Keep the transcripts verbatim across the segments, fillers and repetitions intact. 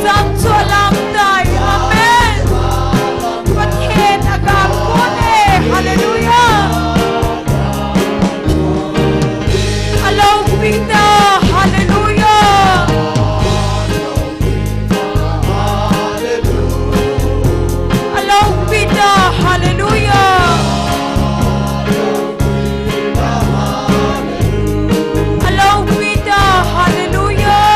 Lam chu alam tai. Amen. Pathen agalkon e. Hallelujah. Alopi ta. Hallelujah. Alopi ta. Hallelujah. Alopi ta. Hallelujah.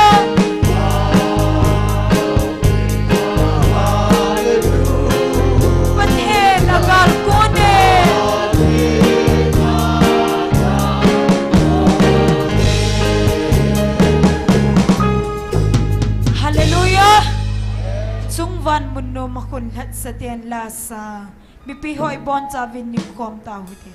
Pathen agalkon e. Hallelujah. Chungvan mun nom a khun lhatsa ten la sa. Mipi ho ibonchauvin ni khom tau hite.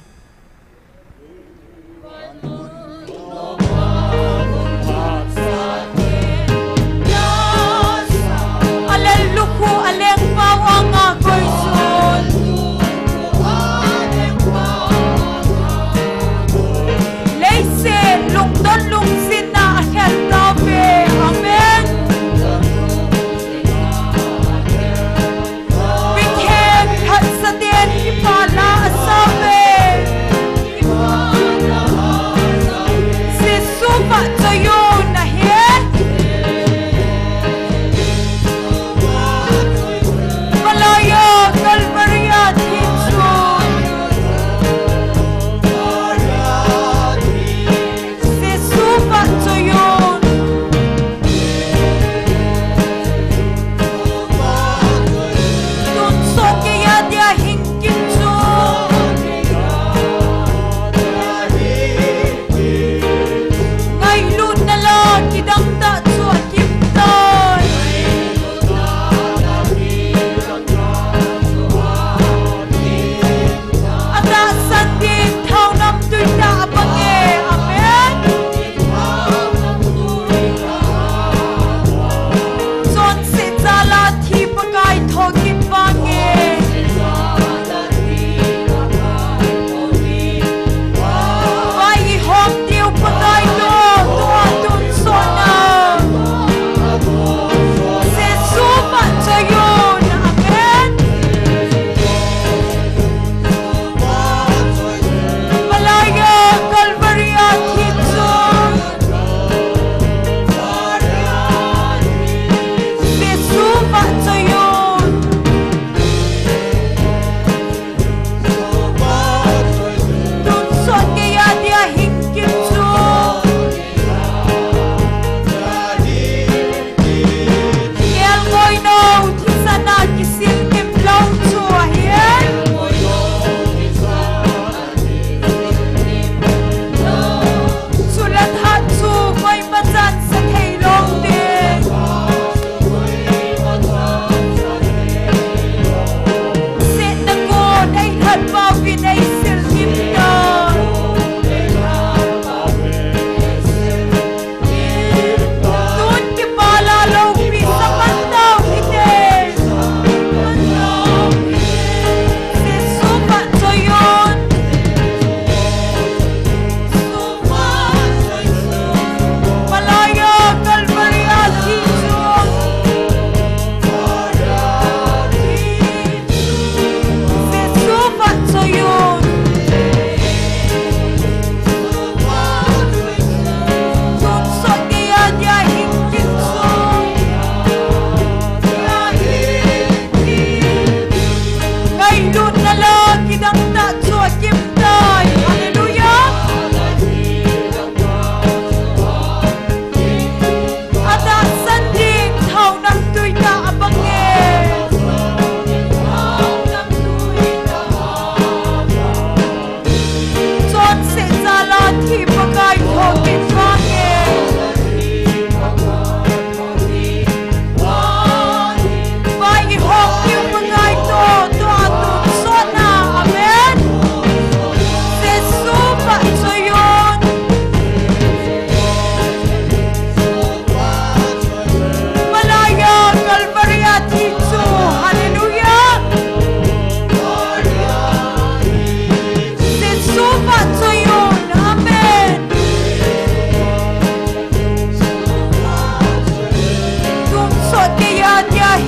Alen lukhu, aleng pau anga koisun. Leiset lungdon lungsetna akhel tauve. Amen. Pathen phatsa ten kipana asauve.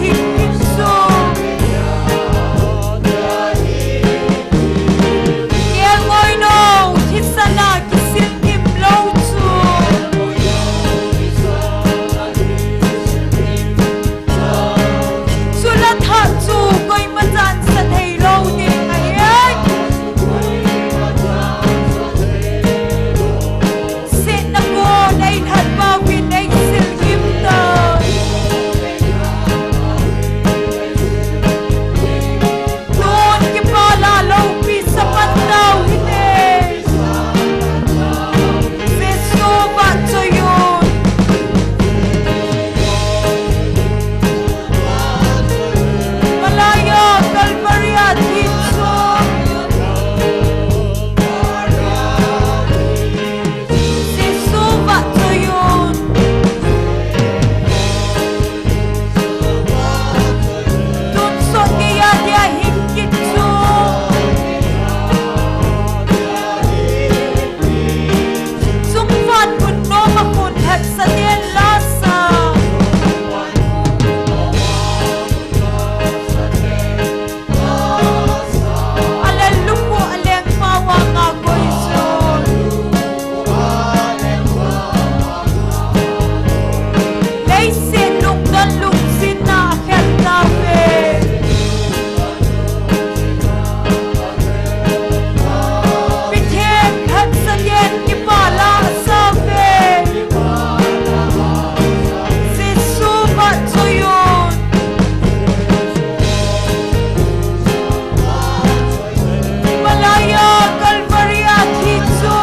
Hin, hin so. Kelngoi nou, thisan a kisil ngim lou chu. Chule thah chu koima chan sa thei lou ding ahi. Sihna gon ei lhat pau in ei sil ngim tai. Tun kipah la loupi sa pan tau hite. Jesu vahchoi un. Malai a Calvary a thi chu. Jesu vahchoi un. Tonsot geiya dia hing kit chu. Chungvah mun nom a khut hepsa ten la sa. Alen lukhu aleng pau a nga koi chu. Leiset lungdon lungsinna a khel tauve. Pathen phatsa ten kipah la sa uve. Jesu vahchoi un. Himalaya Calvary a thi chu.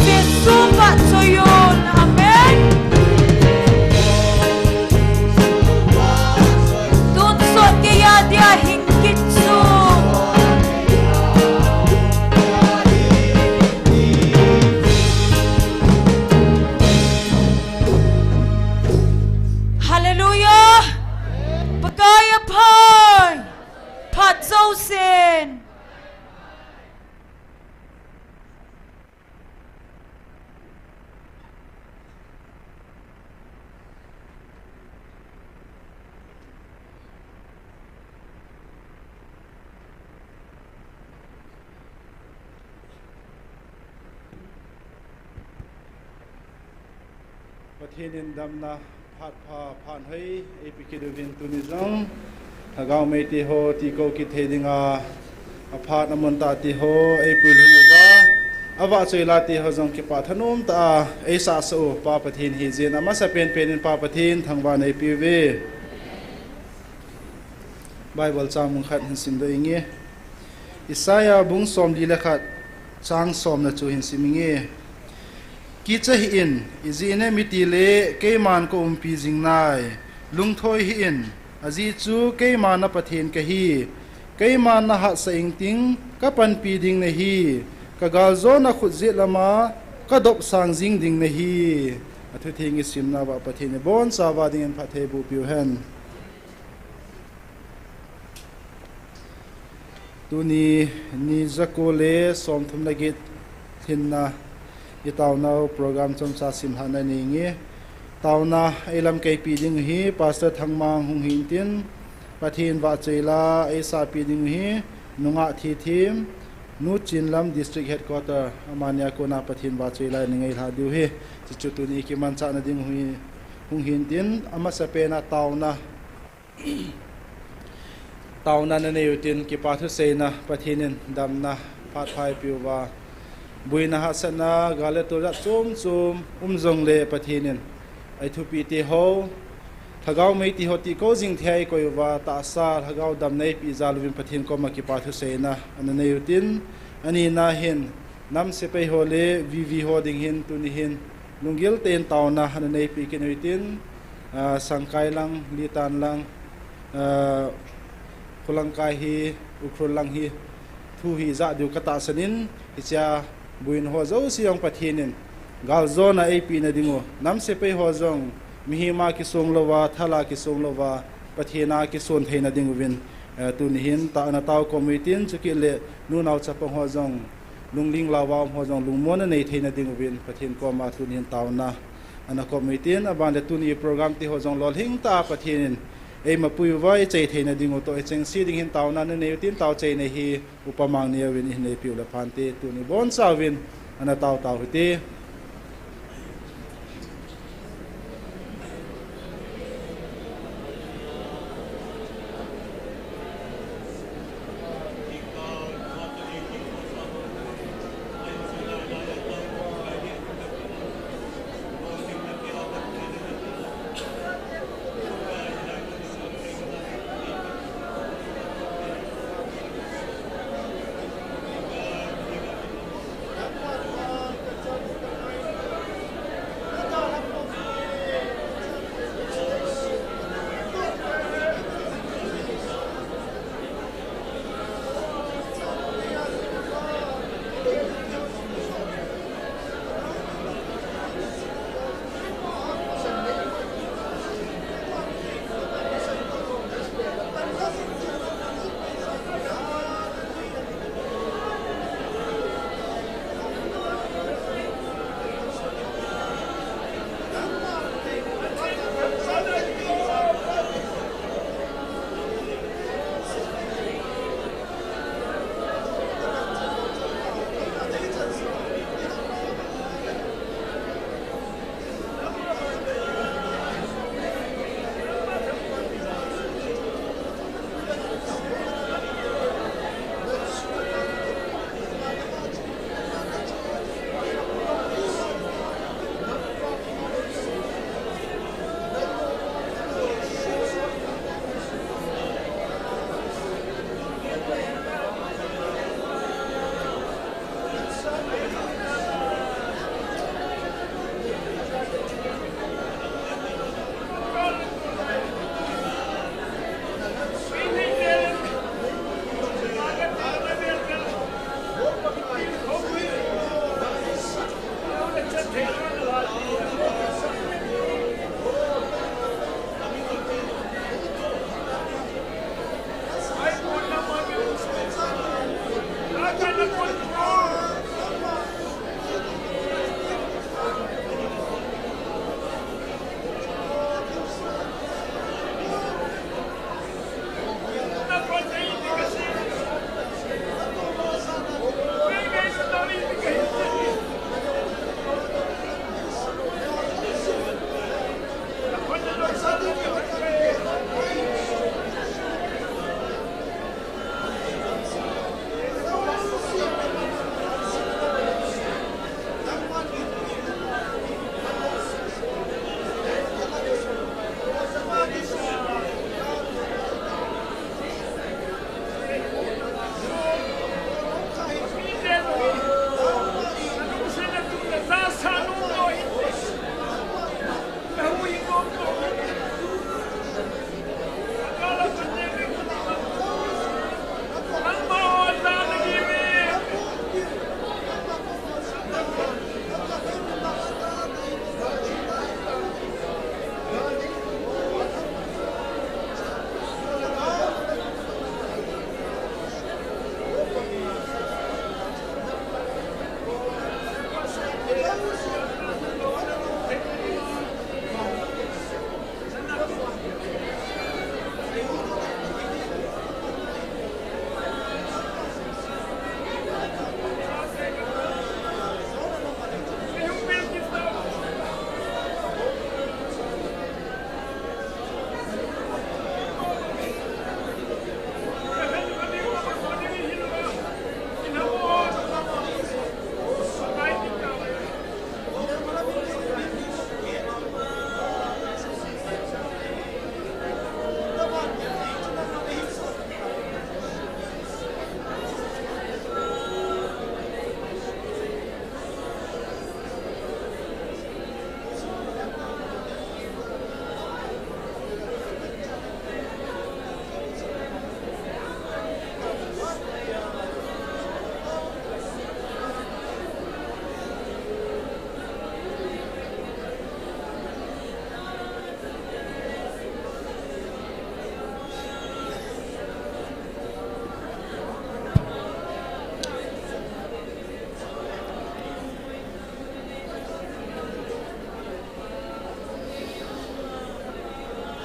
Jesu vahchoi un. Amen. Tonsot geiya dia hing kit chu. Hallelujah. Pakai aphai. Phat jousen. Pathen in damna phat pha, phat hoi eipe kit uvin tuni jong Lhagao mei teho tikou kit thei dinga aphat amun tah teho eipui lhung uva, avahchoi la teho jong kipah thanom tah a eisah sah u Pa Pathen hijin, amasa penpen in Pa Pathen thangvah in eipe uve. Bible chang mun khat hin simdoh inge. Isaiah bung somli le khat, chang somna chu hin sim inge. Kicha hih in, ijeh inem itile keiman ka umpi jing nai. Lungthoi hih in, ajeh chu keima na Pathen kahi. Keiman na hatsah ingting, ka panpi ding nahi. Ka galjona khut jet lama ka dopsang jing ding nahi. Athutheng isimna uva Pathen in ibonchauva dingin phatthei boh peh u hen. Tuni ni jako le somthum le get lhinna itaonau program chomcha simlhahna nei inge. Taona eilamkaipi ding hi Pastor Thangmang hung hintin, Pathen vahchoi la eisahpi ding hi Nungah Thithem, Nu Chinlam District Headquarter, amani a kona Pathen vahchoi la ingailha diu hi. Chuchu tuni kimanchahna ding hi hung hintin, amasapen a taona Taona nanei utin kipa thuseina Pathen in damna phat pha eipeh uva, buina hahsatna gal le tol jat chom chom um jongle Pathen in eithupeh teho, Lhagao mei teho tikou jing thei a eikoi uva, tahsa Lhagao damna eipeh jal uvin Pathen koma kipa thuseina ana nei utin, anina hin nam sepai ho le V V ho ding hin tuni hin lunggil tah in taona ana neipeh kit utin, ah, Sangkai lang, Litan lang, ah, Kholangkai hi, Ukhrul lang hi, thu hi ijah diu katahsan in, hichea buina ho jouse jong Pathen in galjona eipehna diu, nam sepai ho jong mihem a kisong louva, thal a kisong louva, Pathen a kison theina diuvin, eh, tuni hin taona tao kom utin, chukit le nunao chapang ho jong, lungling laova um ho jong lungmonna nei theina diuvin Pathen koma tuni hin taona ana kop u hitin, aban le tuni program te ho jong lolhing tah a Pathen in eima pui uva, ichai theina ding u toh ichengse ding hin taona nanei u hitin, tao chaina hi Upa Mangneo in ihin neipiu le phante tuni boncha uvin ana tao tao hite.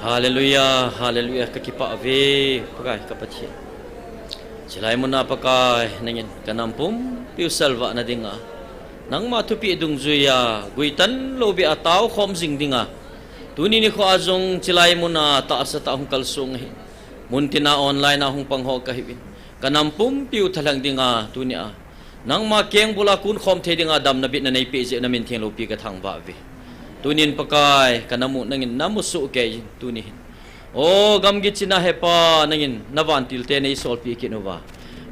Hallelujah, hallelujah, ka kipah ve, Pakai ka Pathen. Chilai muna Pakai, nangin ka nam pumpi u salvah na dinga, nangma thupeh dungjuiya, guitan lou beh a tao khom jing dinga, tuni nikho a jong chilai muna tahsa tah hung kalsong ahi. Muntina online a hung pang ho kahiuvin, ka nam pumpi u thalheng dinga, tunia nangma keng bula kun khom thei dinga damna bitna neipeh jeh u na min theng loupi ka thangvah ve. Tunin Pakai, ka nam u nangin na mu soh kei in tuni hin. O gamgi china Hepa, nangin na vantil te nei solpeh kit uva,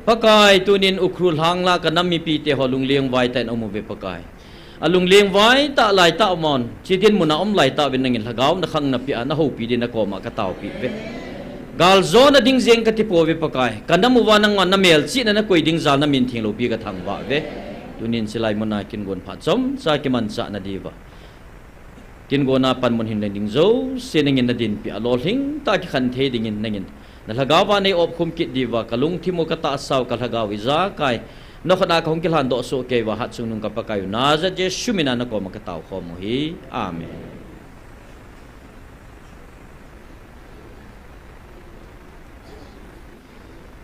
Pakai, tunin Ukhrul lhangla ka nam mipite ho lungleng vai tah in um uve Pakai. A lungleng vai tah lai tah mon, chi dinmun a um lai tah uvin nangin lhagao na khang na pia, na houpi din na koma ka taopi ve. Galjona ding jeng ka tipou ve Pakai. Ka nam uva nangma na melchihna na koi ding jal na min theng loupi ka thangvah ve. Tunin chilai muna kin gon phat chomcha kimanchah na diuva, kin gona panmun hin leng ding jouse nangin na dinpi a lolhing tah a kikhen thei dingin nangin na lhagao va nei opkhum kit diuva, ka lungthim u ka tahsa u ka lhagao u ijakai nokhat a ka hung kilhan doh soh kei uva, hatchungnung ka Pakai u Nazareth Jesu mina na koma ka taokhom u hi. Amen.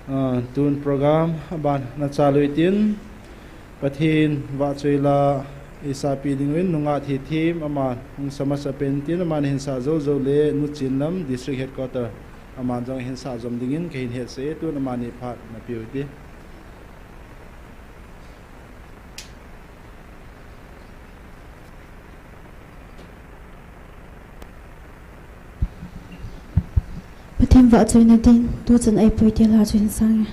Ah, tun program aban na chalu itin, Pathen vahchoi la i sapi ding uvin nungah Thithem ama hung sa masa pen tin, ama na hin sa jou jou le Nu Chinlam District Headquarter ama jong hin sa jom dingin ka hin hetsah e, tun ama ni phat na piu ti. Pathen vahchoina din, tuchan eipui tia la chu hin sang e.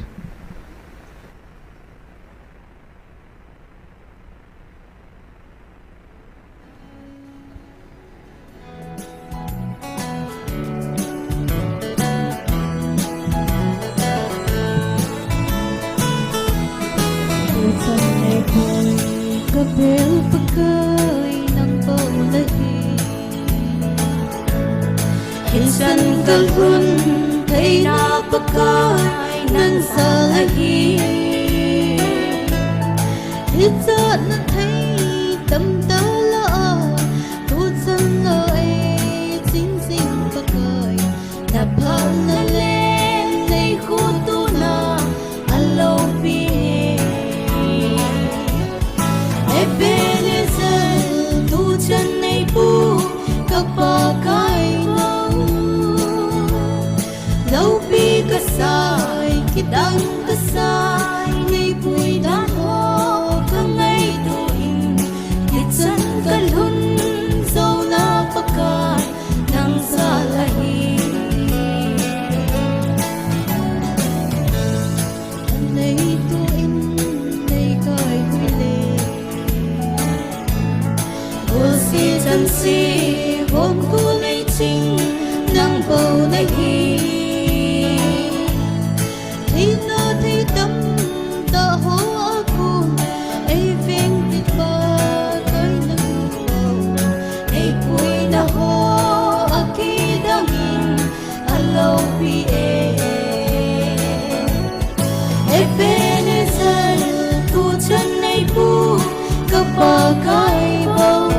Ka bel Pakai nang bou la hi. Hichan ka lhun theina Pakai nang jal ahi. Hichan na thei tam ta la a, tuchan la ei ching jing Pakai. Na phatna le nei khotona a loupi e. Ebenezer, tuchan nei pu ka Pakai bou. Loupi ka sai, kidang ka sai, nei pui dan ho ka ngaito in, hichan ka lhun jouna Pakai nang jal ahi. Nei tu in nei kai hui le, golse chanse hom ko nei ching nang bou na hi. Theina thei tam tah ho a kon ei veng pit Pakai nang bou, ei puina ho a kidang in a loupi e. Ebenezer, tuchan nei pu ka Pakai bou.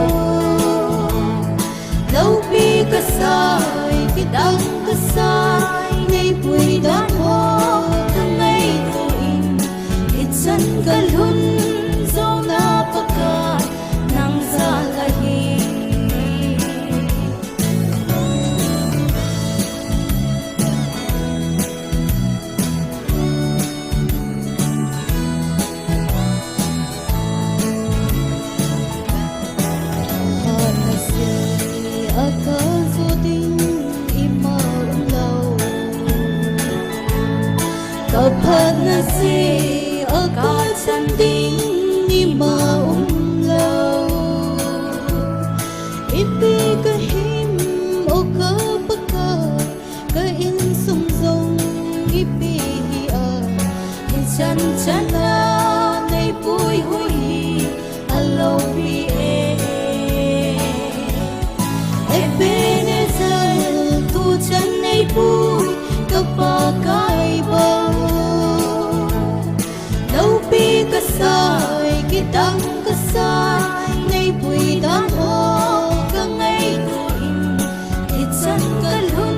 Loupi ka sai, kidang ka sai, nei pui dan ho ka ngaito in, hichan ka lhun jouna Pakai nang jal ahi. Phatna seh a ka jo ding ima um lou. Ka phatna seh a ka chan ding ima um lou. Ipi ka him o ka Pakai, ka insung jong ipi hi a, hichan chan a nei puihui hi a loupi e. Ebenezer, tuchan nei pu ka Pakai bou. Loupi ka sai, kidang ka sai, nei pui dan ho ka ngaito in, hichan ka lhun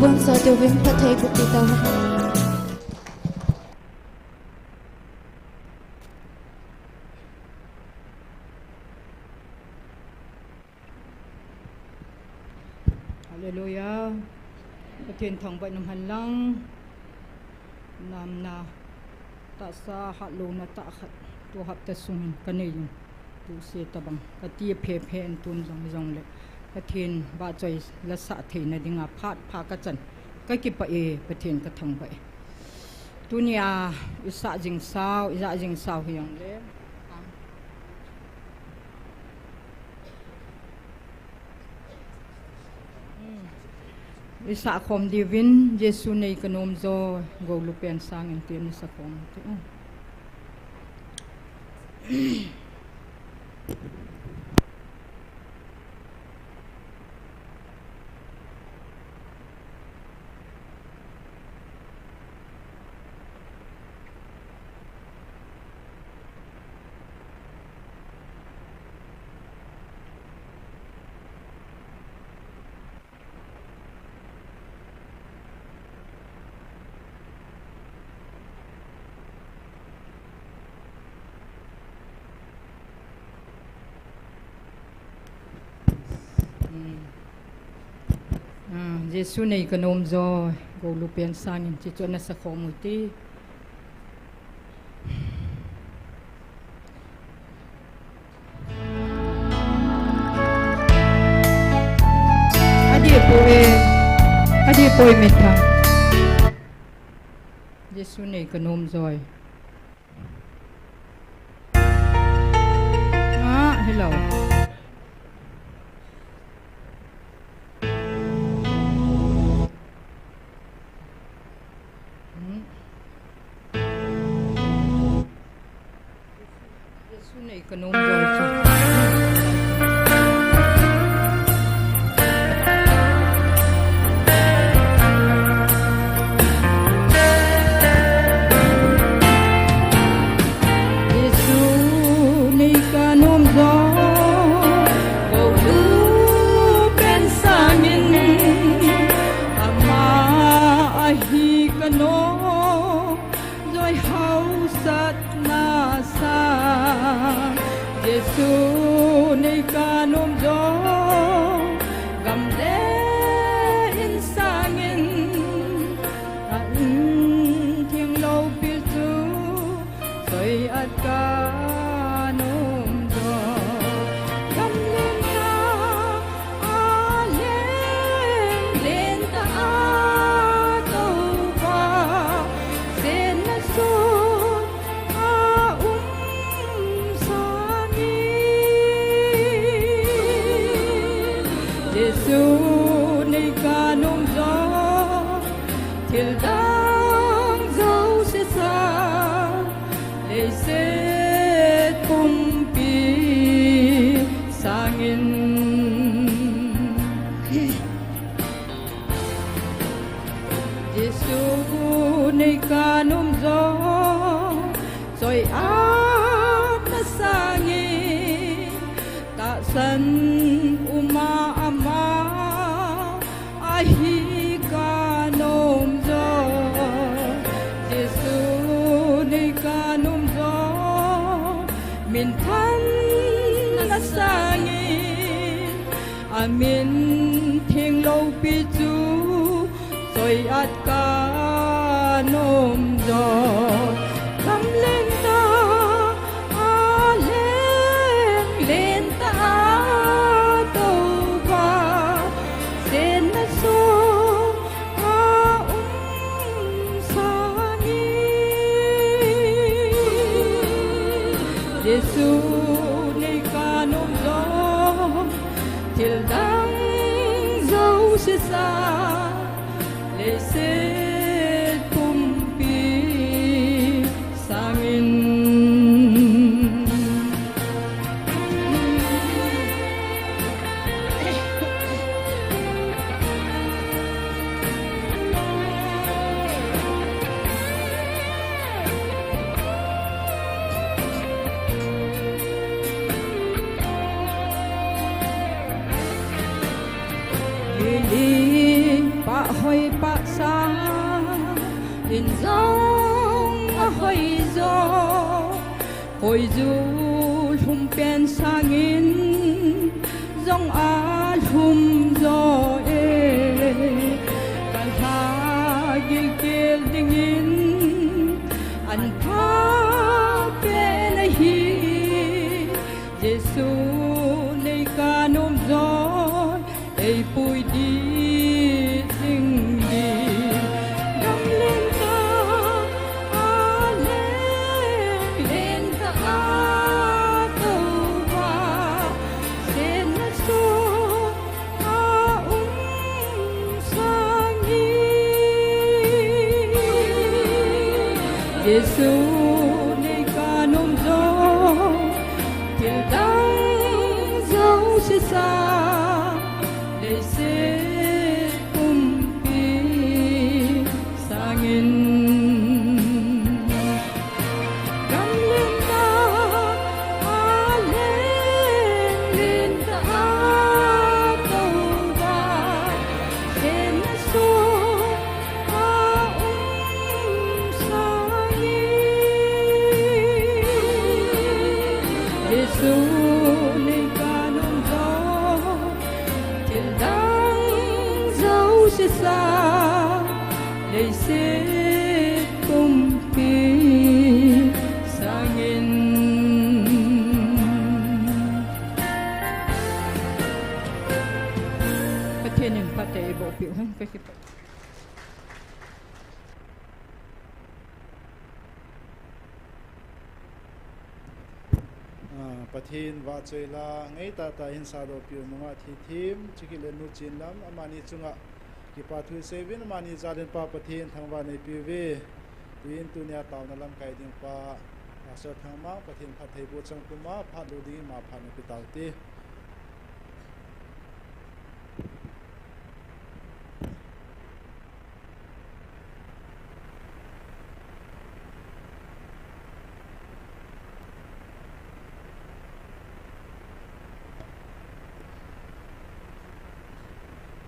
Pumsa tuvin phatthei boh peh tauhen. Hallelujah. Pathen thangvah in umhen lang. Namna tahsa hatlouna tah khat tu hapta sungin kanei in. Tuse tabang kati phe phe in tun jong jongle Pathen vahchoi lasah theina dinga phat pha kachan. Kakipah e, Pathen kathangvah e. Tunia isah jing sao, ijah jing sao hijongle. Isah khom diuvin, Jesu nei kanom jo, golupen sangin tin isah khom u hite. Hmm. Ah, Jesu nei kanom jo, golupen sangin, hichu nasa khom u hite. Adih poi, adih poi Mintha. Jesu nei kanom joi. Ah, hello. Hmm. Jesu nei kanom joi chu. Jesu nei kanom joi, golupen sangin ama ahi kanom joi hausatna sang. Jesu nei kanom joi, gam le in sangin, a in theng loupi chu choi-at kanom joi. Gam lentah a leng lentah a Toupa, chenna sot a um sangin, Jesu nei kanom joi, thil dang jouse sang, leiset pumpi sangin. Jesu nei kanom joi, choi-atna sangin, tahsan uma ama ahi kanom joi. Jesu nei kanom joi, minthanna sangin, a min theng loupi chu choi-at kanom joi. Gam lentah a leng lentah a Toupa, chenna sot a um sangin, Jesu nei kanom joi, thil dang jouse sang, leiset pumpi sangin. Lily, pa Hoi pah sa, in jong a hoi jo, hoi ju lhum pen sangin jong a lhum jo e. Ka lha gilkel dingin an pha pen ahi. Jesu nei ka nom jo, ei pui di ding di. Gam len ta a leng len ta a to va, sen na so a um sang hi. Jesu nei ka nom jo, thil dang jo sisa, leiset pumpi sangin. Gam len ta a leng len ta a to va, sen na so a um sang hi. Jesu nei ka nom jo, thil dang jo sisa, leiset pumpi sangin. Pathen in phatthei eiboh peh u hen, ka kipah. Ah, Pathen vahchoi la, ngai tah tah hin sadoh peh u nungah Thithem, chukit le Nu Chinlam, amani chunga kipa thu sei uvin, amani jal in Pa Pathen thangvah nei peh uve. Tin tunia taona lamkai ding pa Pastor Thangmang, Pathen phatthei boh chang puma phat lou ding in ma phat na pe tau te.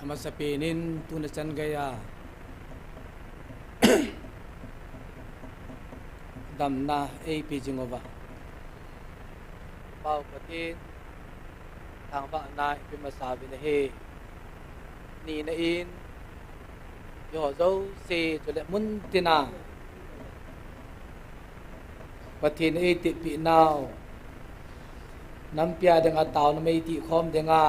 Amasapen in tuni chan geiya damna eipe jing uva, Pa Pathen thangvahna ipe masa uvin ahi. Nina in, eiho jouse chule muntina Pathen in eitepeh nau, nampi a dinga taona mei tih khom dinga,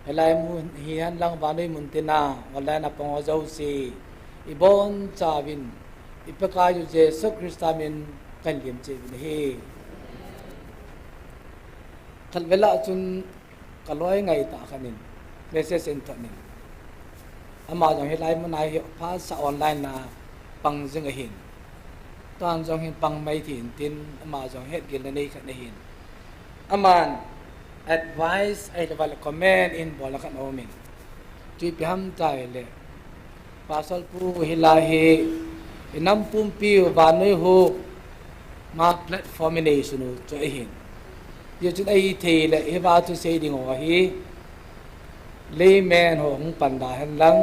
hilai mun hi hen lang vannoi muntina online a pang ho jouse, ibonchauvin, i Pakaiyu Jesu Christa min kahin lim cheh uvin ahi. Khatvei lah chun ka loi ngaitah khat in message ahin thot in, ama jong hilai mun a hi phatsah online a pang jing ahin, tuan jong hin pang mai thei in tin, ama jong hetgilna nei khat ahin, aman advice ahilou le comment in bolna khat aumin, chu ipi ham itile, Pastor pu, hilai hi inam pumpiu vannoi huhna platform inei sun u chu ahin. Hijeh chun ahithei le hiva thusei ding ho hi layman ho hung pan da hen lang,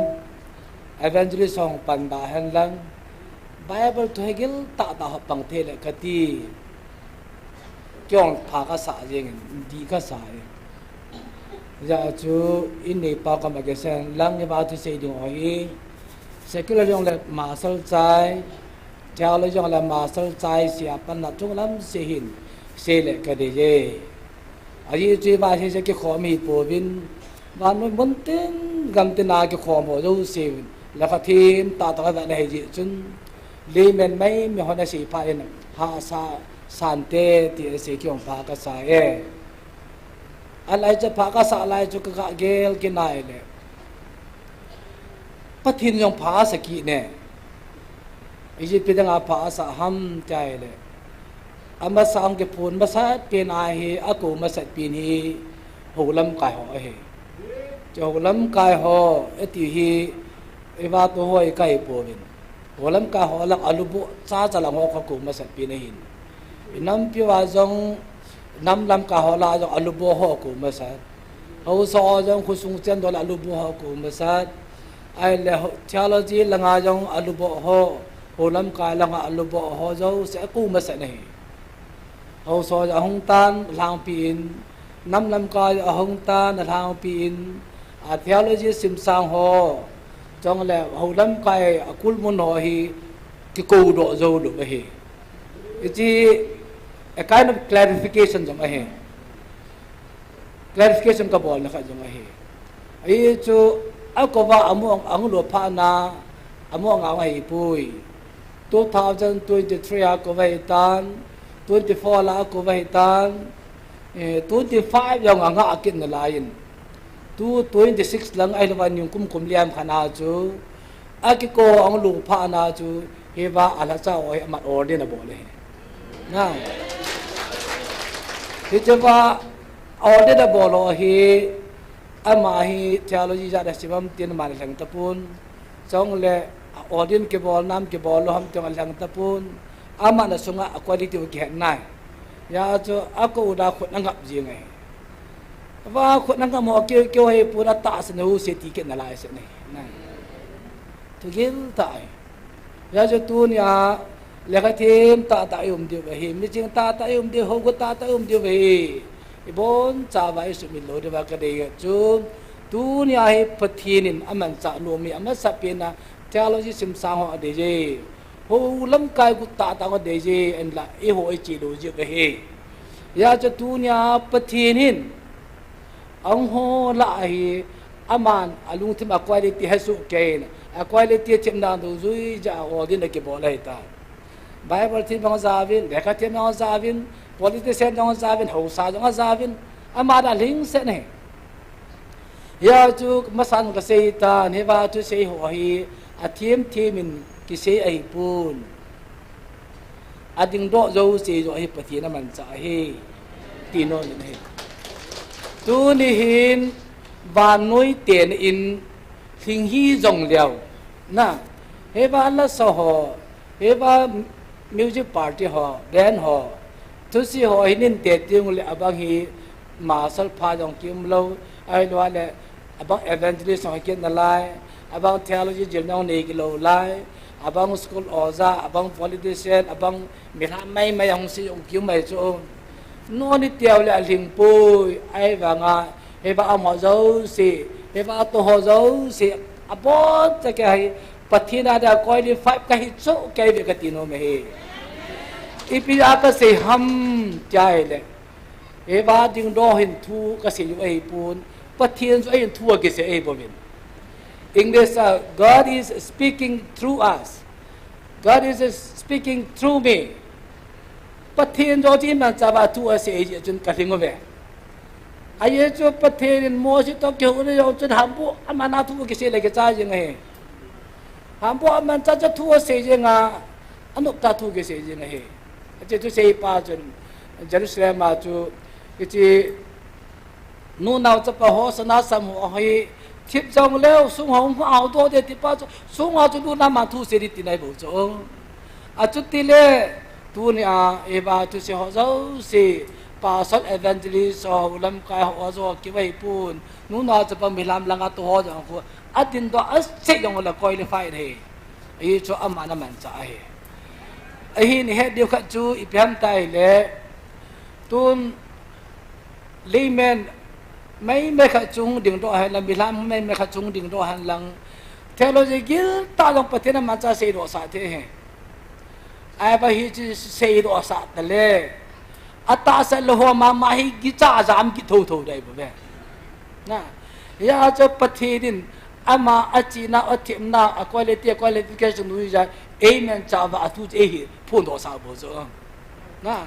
evangelist ho hung pan da hen lang, Bible thu hegil tahtah ho pang thei le kati. Kei jong pha kasa jengin, dih kasa e. Hijeh chun ineipa koma kisei lang, hiva thusei ding ho hi secular jong le master chai, theology jong le master chai, sia panna chunglam se hin sei le kadei e. Ajeh chu hiva sei sei kikhom hi pouvin, vannoi muntin gamtin a kikhom ho jouse le khathem tahtah a vet na hijeh chun, layman maimai hon asei phat in hahsa sante ti asei, kei jong pha kasa e. Alai chu pha kasa lai chu ka, ka gel kinai le, Pathen jong pha asa kit ne. Ijeh pi dinga pha asa ham itile, amasa hung kiphon masat pen a hi, akou masat pen hi hou lamkai ho ahi. Chu hou lamkai ho iti hi, eiva tu ho ikai pouvin, hou lamkai ho lang aluboh chacha lang ho kakou masat pen ahin. Inampiu a jong, nam lamkai ho lah a jong aluboh ho kou masat. Haosa ho jong khosung chendoh le aluboh ho kou masat. Ahile ho-, theology langa jong aluboh ho, ho lamkai langa aluboh ho jouse akou masat ahi. Haosa ahung tan, alhangpi in, nam lamkai ahung tan, alhangpi in, a theology simsang ho, chule ho lamkai a kulmun ho hi kikoudoh jou lou ahi. Hiche a kind of clarification jong ahi. Clarification kabolna khat jong ahi. Hichu akouva amu ang, amu lo pha na, amu ang ang ahipoi. Two thousand twenty-three a kouva ahitan, twenty-four la kouva ahitan, eh, twenty-five jong anga akit nalaiyin. Tu twenty-six lang ahilouva nikum kum liam khat na chu, akikou ang lou pha na chu, hiva alhacha ho hi aman ordain abol ahi. Na. Hicheva ordain abol ho hi, ama hi theology jat a sim ham tin aman alheng tapon. Chule ordain kibol nam kibol lou ham tin alheng tapon. Aman asunga a quality u kihet nai. Hijeh chun akou uva khut angap jing ahi. Ava khut angap mo keu keu ahipon, atahsan u se ti kit nalai se ahi. Na. Thugil tah ahi. Hijeh chun tunia lekha them tahtah i um diu ahi, miching tahtah i um diu, houbung tahtah i um diu ahi. Ibonchauva isumil lou diuva kadei chu, tunia hi Pathen in amanchah nom hi amasapen a theology simsang ho adei je. Ho lamkai gu tahtah ho adei je, ahinla eiho iche lou jeh ahi. Hijeh chun tunia Pathen hin Ahung ho lah ahi, aman alungthim a quality hesoh keiyin, a quality themna dungjuiya a ordain akibol ahitai. Bible them jong ajaovin, lekha them jong ajaovin, politician jong ajaovin, haosa jong ajaovin, aman alhingset ahi. Hijeh chun masan kasei tan, hiva thusei ho hi athem them in kisei ahipon. Adingdoh jouse joh hi Pathen amanchah ahi, ti nom in ahi. Tuni hin vannoi teni in lhing hih jongleu, na, hiva lasa ho, hiva music party ho, band ho, thusei ho hi nin te teng uleh abang hi masal pha jong kium lou, ahilouleh abang evangelist jong hi kit nalai, abang theology jil jong nei kilou lai, abang school oja, abang politician, abang milham maimai ahung sei jong kium mai chu. Noni teu le alhing poi, ahivanga, hiva amaho jouse, hiva atoh ho jouse, aboncha kei hi, Pathen a dia qualified kahi chu kei ve kati nom ahi. Ipi a kasei ham tia ahile. Hiva dingdoh hin thu kasei u ahipon, Pathen joh ahin thu akisei ahi bouvin. English a, "God is speaking through us. God is speaking through me." Pathen joh chu imanchah uva thu asei ahi jeh chun kalhing uve. Ajeh chu Pathen in Mose toh kihouna jong chun hambuh aman a thu kisei le kichai jing ahi. Hambuh amanchah chu thu asei jing a, anop tah thu kisei jing ahi. Hiche thuseipa chun Jerusalem a chu, hiche nunao chapa ho sana sam ho hi thip jongleu sung ho hung hao doh ding ti pa chu, sunga chu nunao man thusei ding tina ahi bou chu. Achuti le, tunia, hiva thusei ho jouse, pastor evangelist ho, lamkai ho, ho joh kiu ahipon, nunao chapa milham langa atoh ho jong khu, adingdoh a sei jong le qualified ahi. Hichu aman amanchah ahi. Ahin ihet diu khat chu ipi ham tia ahile, tun layman maimai khat chu hung dingdoh hen lang, milham maimai khat chu hung dingdoh hen lang, theology giltah jong Pathen amanchah seidoh sah thei ahi. Ahivang hiche seidoh sah tale, atahsan lou ho mama hi kicha jam kit thotho ding ahi bouve. Na, hijeh chun Pathen in ama achena, athemna, a quality, a qualification noiya, eimanchah uva athu chu eihin phondoh sah bou chu. Na,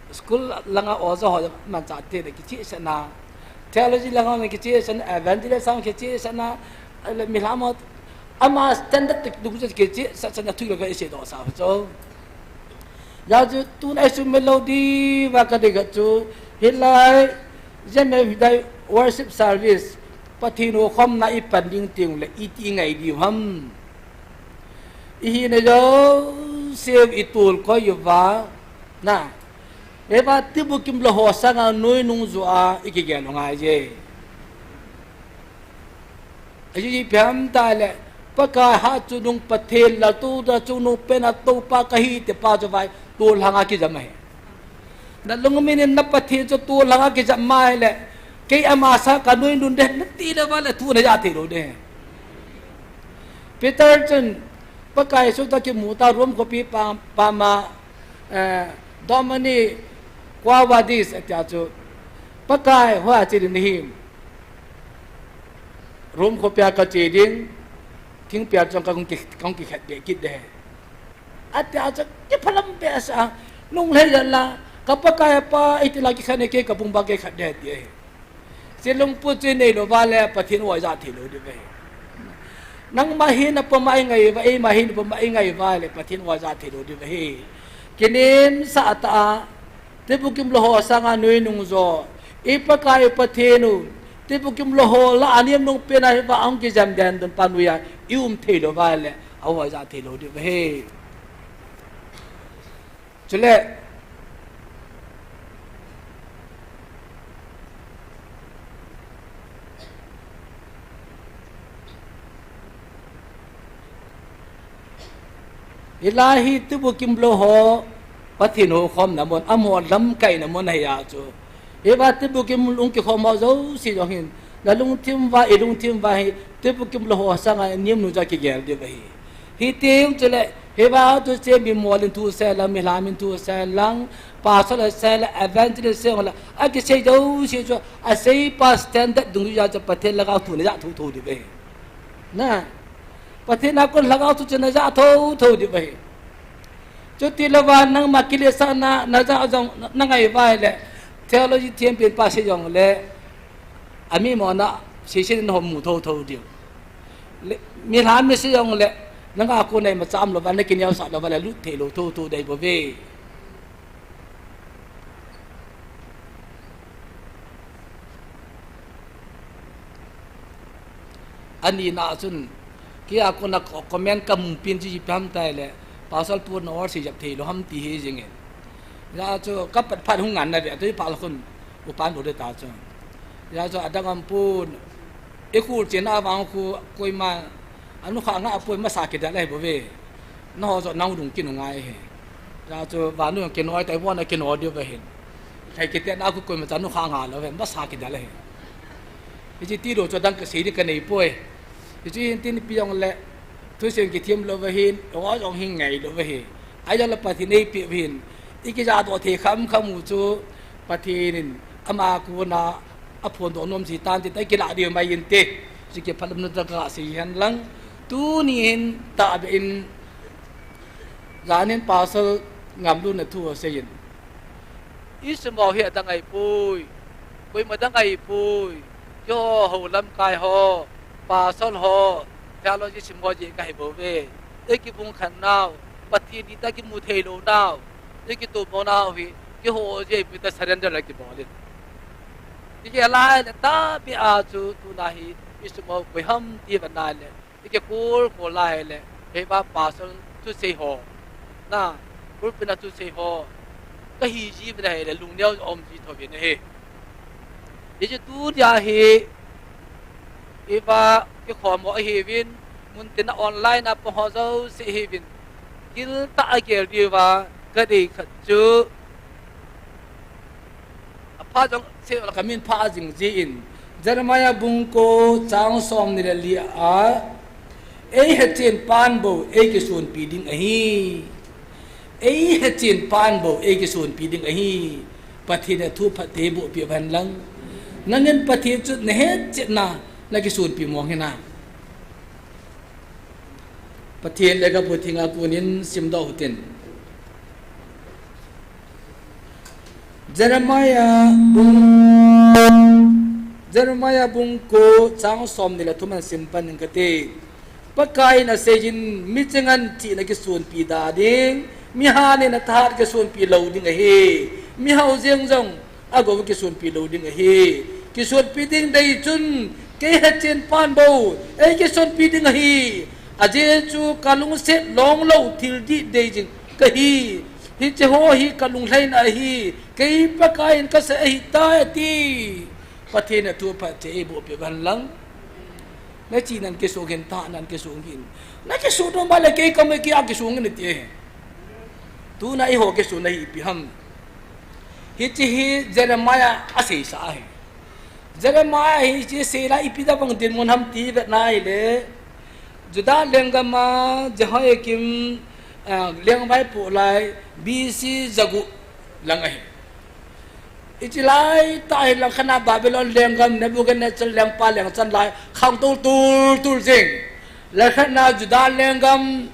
school langa oja ho manchah te le kichehsahna, theology langa kichehsahna, evangelist ho kichehsahna, le milham ho, ama standard te dungjuiya kichehsahna thu le ka iseidoh sah chu. Hijeh chun tun eisumil lou diuva kadei khat chu, hilai, J M F Hidai worship service, Pathen houkhomna ipan ding teng le iti ngai diu ham. Ihina jouse u itolkoi uva, na, hiva tibukim lou ho sanga noi nung joh a ikigel u ngai je. Ajeh chu ipi ham itile, Pakai hatchungnung Pathen laltoh chungnung pen a toupa kahi ti pa chu vai, tolhang a kijam ahi. Nalungmin in na Pathen chu tolhang a kijam ma ahile, kei ama sanga kanoi nun ding nati le uva le thu najah thei lou ding. Peter chun Pakai Jesu toh kimu ta Rome khopi pa, pam a, eh, Domine, quo vadis, atia chu, Pakai, hoiya che ding nahim? Rome khopia kache ding, thingpia chunga kahung ki, kahung kikhen be kit ding. Atia chu kiphalam behseh a, nunglhai jal a, ka Pakai a pa, iti la kikhen e, kei kabung bang kei khen ding, ati ahi. Hiche lungput chu inei lou uva le Pathen u ijat thei lou diu ahi. Nangma hin apum a ingai uva, eima hin apum a ingai uva le Pathen u ijat thei lou diu ahi. Kinemsah tah a, tibukim lou ho sanga nuinung jo, i Pakai u Pathen u, tibukim lou ho lah a niamnung pen a hiva ahung kijam den dun pa noiya i um thei lou uva le, a u ijat thei lou diu ahi. Chule, hilai hi tibukim lou ho, Pathen houkhomna mun, amaho lamkaina mun ahi a chu. Hiva tibukim lung kikhom ho jouse jong hin, nalungthim uva, ilungthim uva hi, tibukim lou ho sanga niamnung jo kigel diu ahi. Hiteng chule, hiva chu che mi mol in thusei lang, mi lham in thusei lang, pastor sei lang, evangelist sei lang, akisei jouse chu, aseipa standard dungjui a chu Pathen lhagao thu najah thotho diu ahi. Na, Pathen a kon lhagao thu chu najah thotho diu ahi. Chuti louva nangma kiletsahna, najah jong, nangai uva ahile, theology thempen pa sei jongle, ami mona, seiset in hom mu thotho diu. Le, mi lham mi sei jongle, nanga kona imacha um louva, nakineosah louva le, lut thei lou thotho dei bou ve. Anina chun, kei a kona co-, comment kamu pen chu ipi ham itile, Pastor pu nor sei jep thei lou ham ti hi jing in. Hijeh chun kapat phat hung ngan na ve, atu ipa lou khun, upan lou de ta chu. Hijeh chun adang aum pon, i khul chen a vang khu koima, anu kha nga apoi masa kidal ahi bou ve. Naho jo nang dung kinu ngai ahi. Hijeh chun vannoi kinoi tai vona kino diu ahin. Lhai kiti na khu koima cha nu kha nga lou ve, masa kidal ahi. Hiche ti lou chu adang kasei ding kanei poi. Hiche hin tin pi jongle, thusim kithem lou ahin, ho jong hin ngai lou ahi. Ahijongle Pathen eipeh u ahin. I kijahdoh thei kham kham u chu Pathen in ama kona aphondoh nom ji tan ti ta kilah diu mai inte. Hiche kiphalam nu ta kasei hen lang. Tuni hin tahbeh in Jan in Pastor Ngamlun in thu asei in. I sum ho hi adang ahipoi. Koima dang ahipoi. Keiho hou lamkai ho, Pastor ho, theology sim ho jeh kahi bou ve. I kibung khen nau, Pathen dihtah kimu thei lou nau, i kitom lou nau hi, keiho jeh a ipi ta surrender la kibol in. Hijeh a lai le tahbeh a chu tuna hi, i sum ho koi ham ti vet na le, i kikol kol lai le, hiva Pastor thusei ho, na, pulpit a thusei ho, kahi ji vet na le, lungneo um ji thouvin ahi. Hiche tunia hi, hiva kikhom ho ahiuvin, muntin a online a pang ho jouse ahiuvin, giltah a gel diuva, kadei khat chu, apha jong sei la kamin pha jing jin, Jeremiah bung ko chang somni le li a, eihechen pan bou eikisunpi ding ahi. Eihechen pan bou eikisunpi ding ahi. Pathen in athu phatthei eiboh peh uhen lang. Nangin Pathen chu nahetchetna nakisunpi mong hinam? Pathen lekhabu thenga konin simdoh utin. Jeremiah bung, Jeremiah bung ko chang somni le thum a sim pan ing kate. Pakai in aseiyin, miching in thina kisunpi da ding, mihat in athahat kisunpi lou ding ahi, mihao jeng jong agou kisunpi lou ding ahi. Kisunpi ding dei chun, kei hechen pan bou eikisunpi ding ahi. Ajeh chu kalungset longlou thil dih dei jing kahi. Hiche ho hi kalunglhaina ahi. Kei Pakai in kasei ahitai ati. Pathen in athu phatthei eiboh peh uhen lang. Nachi nan kisong hin, tha nan kisong hin. Nakisong nom le kei kam kei a kisong in ati e. Tuna eiho kisong na hi ipi ham. Hiche hi Jeremiah aseisa ahi. Jeremiah hi hiche seina ipi tabang dinmun ham ti vet na hile, Judah lenggam a Jehoiakim, ah, lengvai po lai B C jagup lang ahi. Hiche laitah hi langkhat na Babylon lenggam Nebuchadnezzar lengpa lengchan lai khangtou tultul jing. Langkhat na Judah lenggam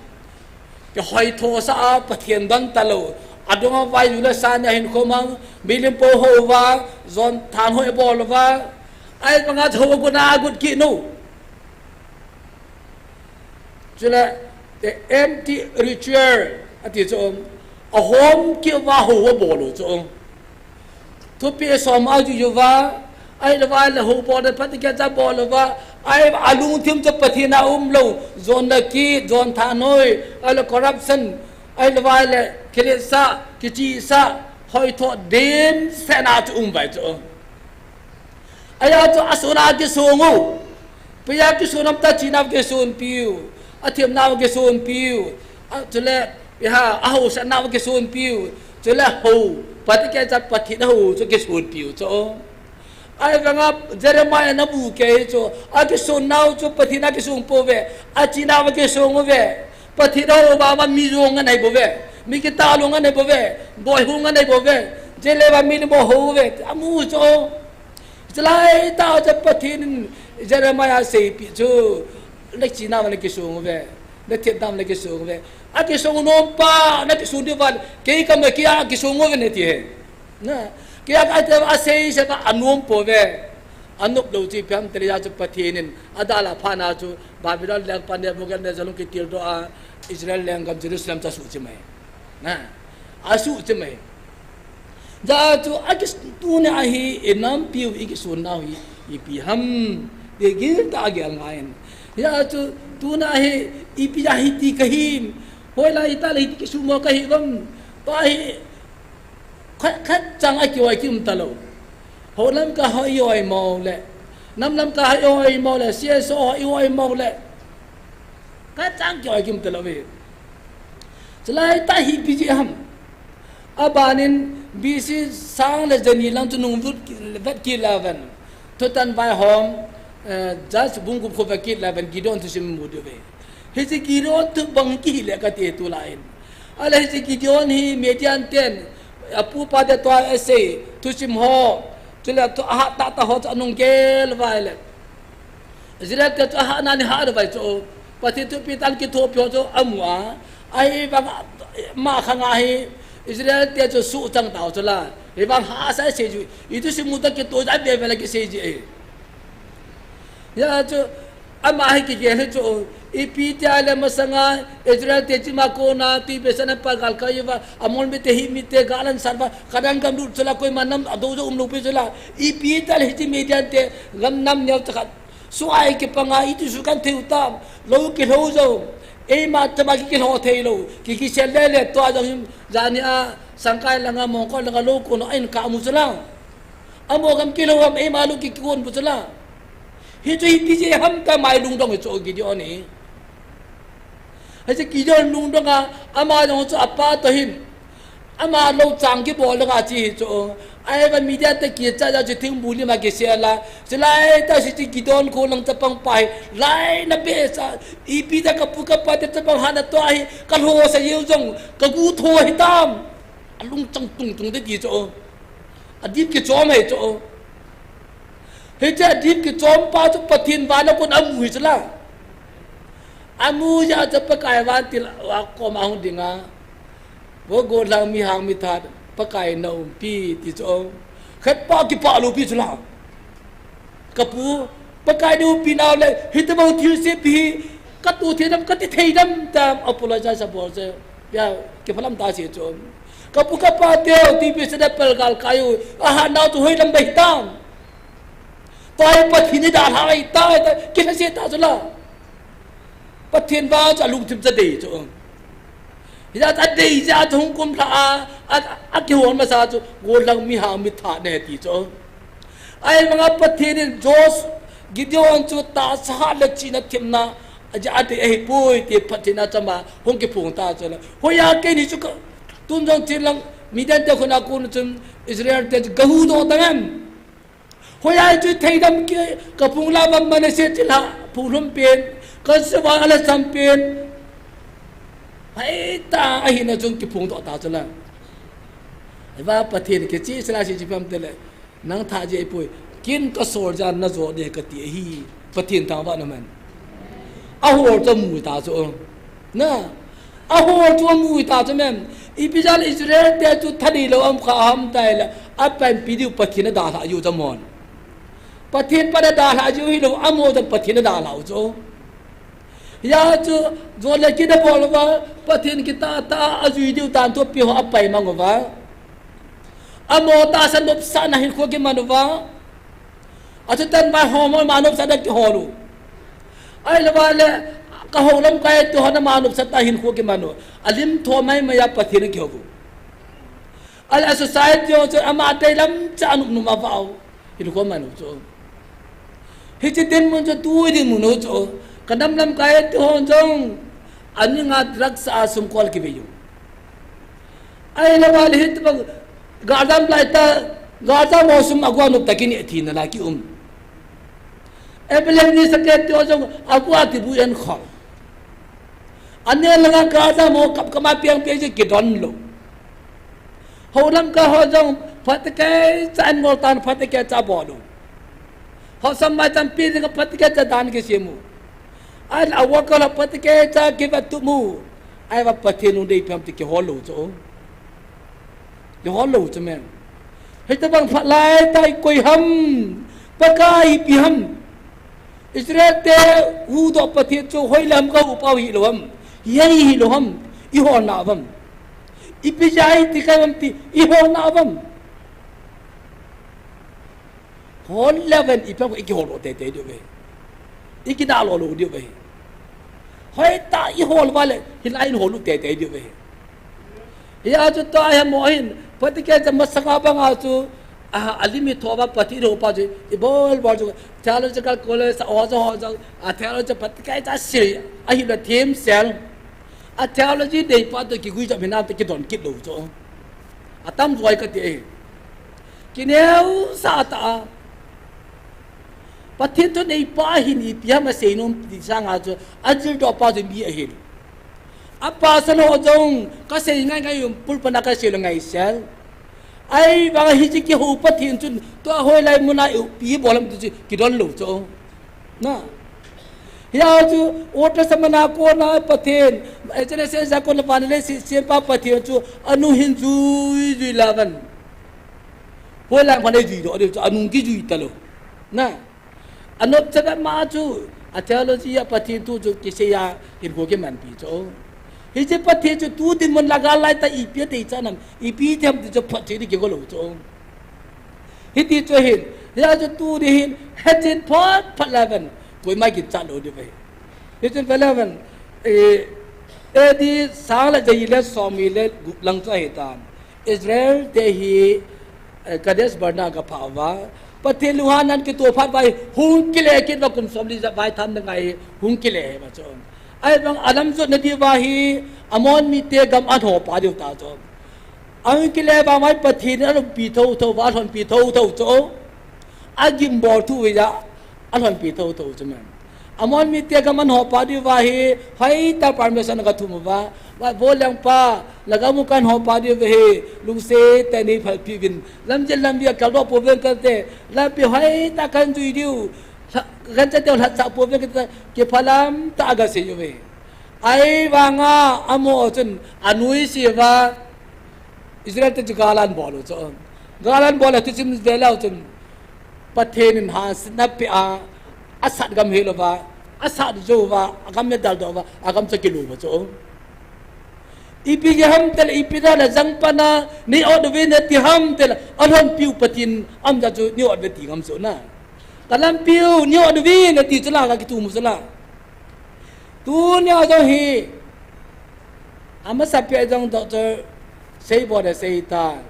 kihoithosah a Pathen don talou. Adong a vaiju le sani ahin khom a, milim po hou uva, jon thanhoi bol uva. Ahivanga hou agot na agot kit u. Chule, the empty ritual, ati chu, ahom kit uva hou abol u chu. Thupeh som ajuiju uva, ahilou vale hou bol le phat kit cha bol uva, ahi alungthim chu Pathen a umlou, jon le kit, jon thanhoi, ahile corruption, ahilou vale kiletsah, kichihsah, hoitho dimset a chu um uva chu. Ahia chu asona kisong u. Ipi a kisong ham ti a, china kisonpiu. Athemna kisonpiu. A, chule, iha, ahaosatna kisonpiu. Chule hou. Phat kit cha Pathen ahou chu kisonpiu chu. Ahivanga Jeremiah namu kei chu. Akisonnau chu Pathen a kisong pouve. Achina kisong uve. Pathen ahou uva mi jong anei bouve. Mi kitah lou anei bouve. Boi hung anei bouve. Chule va milim hou uve. Amu chu. Chulai tah chu Pathen in Jeremiah seipeh chu, nachina uva nakisong uve, nathemna uva nakisong uve. Akisong nom pa, nakisong diu vale, kei kam kei a kisong uve nati e. Na, kei a ka te asei se ka anom pouve. Anop lou chu ipi ham tile chu Pathen in adalha phat na chu Babylon lengpa Nebuchadnezzar lung kitildoh a Israel lenggam Jerusalem chu asuh chim ahi. Na, asuh chim ahi. Hijeh chun akis-, tuna hi inampiu ikisonnau hi ipi ham ti giltah a gel ngai in. Hijeh chun tuna hi ipi a hiti kahim. Hoilai tah le hiti kisummo kahi uvam. Tua hi khat, khat chang a kioi kium talou. Hou lam ka hoi oi mo le. Nam lam ka hoi oi mo le. C S O hoi oi mo le. Khat chang kioi kium talou ve. Chulai tah hi ipi jeh ham. Aban in B C sang le jani lang chu nung vet kit, vet kit le ven. Thutan vaihom, eh, Judges bung gup khu vet kit le ven Gideon thusim mu diu ve. Hiche Gideon thu bang kihi le kati tulai in. Ahile hiche Gideon hi Midian ten, apu pa te tua asei, thusim ho, chule thu ahat tah tah ho chu anung gel uva ahile. Israel te chu ahatna ni hat uva chu, Pathen thupeh tah a kithopi ho chu amu a, ahivang ama khang a hi Israel te chu suhchang tau chu la, hivang hahsa sei chu, ithusim mu tah kitoh ja ve ve la kisei ji e. Hijeh chun, ama hi kigel hi chu, ipi tia le masanga Israel te chima kona, tui besa na pa galkai uva, Amon mite Hit mite gal ahin sat uva, Canaan gam lut chu la koima nam adou jo umlou pi chu la, ipi tia le hiche Midian te gam nam neo cha khat, Suai kipanga iti su kan thei u tam, lou kilhou jou, eima chama ki kilhou thei lou, ki kisel lele tua jong hin, jani a, sangkai langa, mongkol langa, lou kon a in ka mu chu la. Amo gam kilhou ham, eima lou ki kikon bu chu la. Hichu hiti jeh ham tia mai lungdong hi chu Gideon hi. Hiche Gideon lungdong a, ama jong chu apa toh hin. Ama lou chang kibol langa chi hi chu. Ahivang Midian te kicha ja chu thingbu lim a kisel a. Chulai tah hiche Gideon kho lang chapang pa hi. Laina behseh a. Ipi tia kapu kapa te chapang hana tua hi. Kalhosa jeng jong. Kagu tho hitam. Alungchang tung tung te ti chu. Adip kichom hi chu. Hiche adip kichom pa chu Pathen vana kon amu hi chu la. Amu jeh a chu Pakai vantil a koma hung ding a. Vo gollhang mihang mithat Pakai na umpi ti chu. Khat pa kipah lou pi chu la. Kapu, Pakai na umpi nau le, hitobang thilse pi hi, katoh thei dem, kati thei dem tam, apologize abol se. Ya, kiphalam ta se chu. Kapu kapa teu, ti pi se da pel galkai u, ahat nau chu hoilam bai tam. Tua hi Pathen in dalha ahi tai, tai, kilhase ta chu la. Pathen vang chu alungthim chu adei chu. Hijeh a chu adei jeh a chu hung kumlha a, a, akihol masa chu, gollhang mihang mithat ne ti chu. Ahivanga Pathen in Jos-, Gideon chu tahsa le chihna themna, aja ati ahipoi ti Pathen a chama hung kiphong ta chu la. Hoiya keini chu ka, tun jong chin lang Midian te khut a kon chun Israel te chu gahuhdoh ta em. Hoiya chu theidam ki, kaphung la bang Manasseh chilha, phung lhum pen, kasei uva ala sam pen. Hoitah a hina chun kiphongdoh ta chu la. Eva Pathen kicheh sela si chi pam te le. Nang thah jeh ipoi, kin kasol jan najo ding kati ahi, Pathen thangvah in um hen. Ahol chu amu ta chu. Na, ahol chu amu ta chu mem. Ipi jeh a Israel te chu thanei lou um kha ham tile, apanpi diu Pathen adalhah jiu chu amahon. Pathen pan adalhah jiu hilou, amaho jong Pathen adalhah u chu. Hia chu, jo le kit abol uva, Pathen kitah tah a ajui diu dan thu api ho apai mang uva. Amaho tahsan nopsahna hinkho kiman uva. Achutan vaihom ho ama nopsahna kihol u. Ahilou vale, kahou lamkai te hon ama nopsahna hinkho kiman u. Alim tho maimai a Pathen akihou u. Ahile a society ho chu ama deilam cha anop nop a vah u. Hinkho man u chu. Hiche dinmun chu tu dinmun u chu. Ka nam lamkai te hon jong. Aning a drugs a sum kol kivei u. Ahilou vale hitobang galjam lai ta, galjam ho sum aguh a nop ta kineh thina lai kium. Evangelist a kiti ho jong aguh a tibu en khol. Anel langa galjam ho kap kap a piang piang jeh kidon lou. Hou lamkai ho jong phatecha an ngol tan phatecha bol u. Hou sam mai champi jing phatecha dan kisem u. Ahile a worker ho phatecha kivet tup u. Ahivang Pathen lungdei ipi ham ti kihol lou chu. Kihol lou chu mem. Hitobang phat lai tah i koi ham. Pakai ipi ham. Israel te huhdoh Pathen chu hoilam kahuh pau hilou ham. Hiai hilou ham. Iholna uvam. Ipi jeh a iti kai uvam ti iholna uvam. Hol leuhen ipi ham ikihol lou teitei diu ve. Ikida lou lou diu ve. Hoitah ihol uva le hilai in hol lou teitei diu ve. Hia chu tua hi mo hin, Pathen kicha masanga banga chu, a, alim i thouva Pathen houpa chu, ibol bol chu, theological college, a, ho jong, ho jong, a, theology Pathen kicha sei, ahile themsel. A theology deipa toh kigui jop hinam ti kidon kit lou chu. Atam joi kati e. Kineosah tah a. Pathen thuneipa ahin ipi ham asei nom ti sanga chu, ajildoh pa chu mi ahin. A pasal ho jong kasei ngai ngai um, pulpit a kasei lou ngaisel. Ahivanga hiche kihou Pathen chun tua hoilai muna ipi bol ham ti chu kidon lou chu. Na. Hia chu Old Testament a kona Pathen, Genesis a kona van le sempa Pathen chu anu hin jui jui la van. Hoilai muna jui doh diu chu anung kijui talou. Na. Anop chet ma chu, a theology a Pathen thu chu kisei a hinkho kimanpi chu. Hiche Pathen chu tu dinmun la gal lai tah ipi a deichat nam, ipi them ti chu photchet ding kigo lou chu. Hiti chu hin, hia chu tuni hin, hetchen phot phat lai ven, koima kichat lou diu ve. Hichun ve le ven, eh, A D sang le jani le som ni le gup lang chu ahitan. Israel te hi, eh, Kadesh Barnea aga phah uva. Pathen lunghan a kitoh phat uva hi hung kile kit uva kum som li ja vai tham na ngai hi hung kile uva chu. Ahivang a lam jot na diuva hi Ammon mite gam a aho pa diu ta chu. Ahung kile vang uva hi Pathen in alhonpi thotho uva, alhonpi thotho chu. Agimbol thu uva, alhonpi thotho chu mem. Ammon mite gam a aho pa diuva hi, hoitah permission aga thum uva. Uva, Vo Lengpa, na gam u kaho pa diu ahi, lungset tah in nei phalpeh uvin. Lamjel lamvei a kaldoh pouvin kate, lampi hoitah kahin jui diu. Lha-, kahin chat diu lhacha pouvin kate, kiphalam tah a aga sei uve. Ahivanga, amaho chun, anuisat uva, Israel te chu gal ahin bol u chu. Gal ahin bol a thusim ve leu chun Pathen in hasetna apeh a, asat gam hel uva, asat jou uva, agam adaldoh uva, agam chu akilou uva chu. Ipi jeh ham tile, ipi jeh a jangpan a nei ot uvin ati ham tile, alhonpiu Pathen aum jeh chu nei ot uve ti ngam chu na. Ka lampiu nei ot uvin ati chu la, ka kithum u chu la. Tunia jong hi, amasapen jong Doctor Seiboi in asei tan.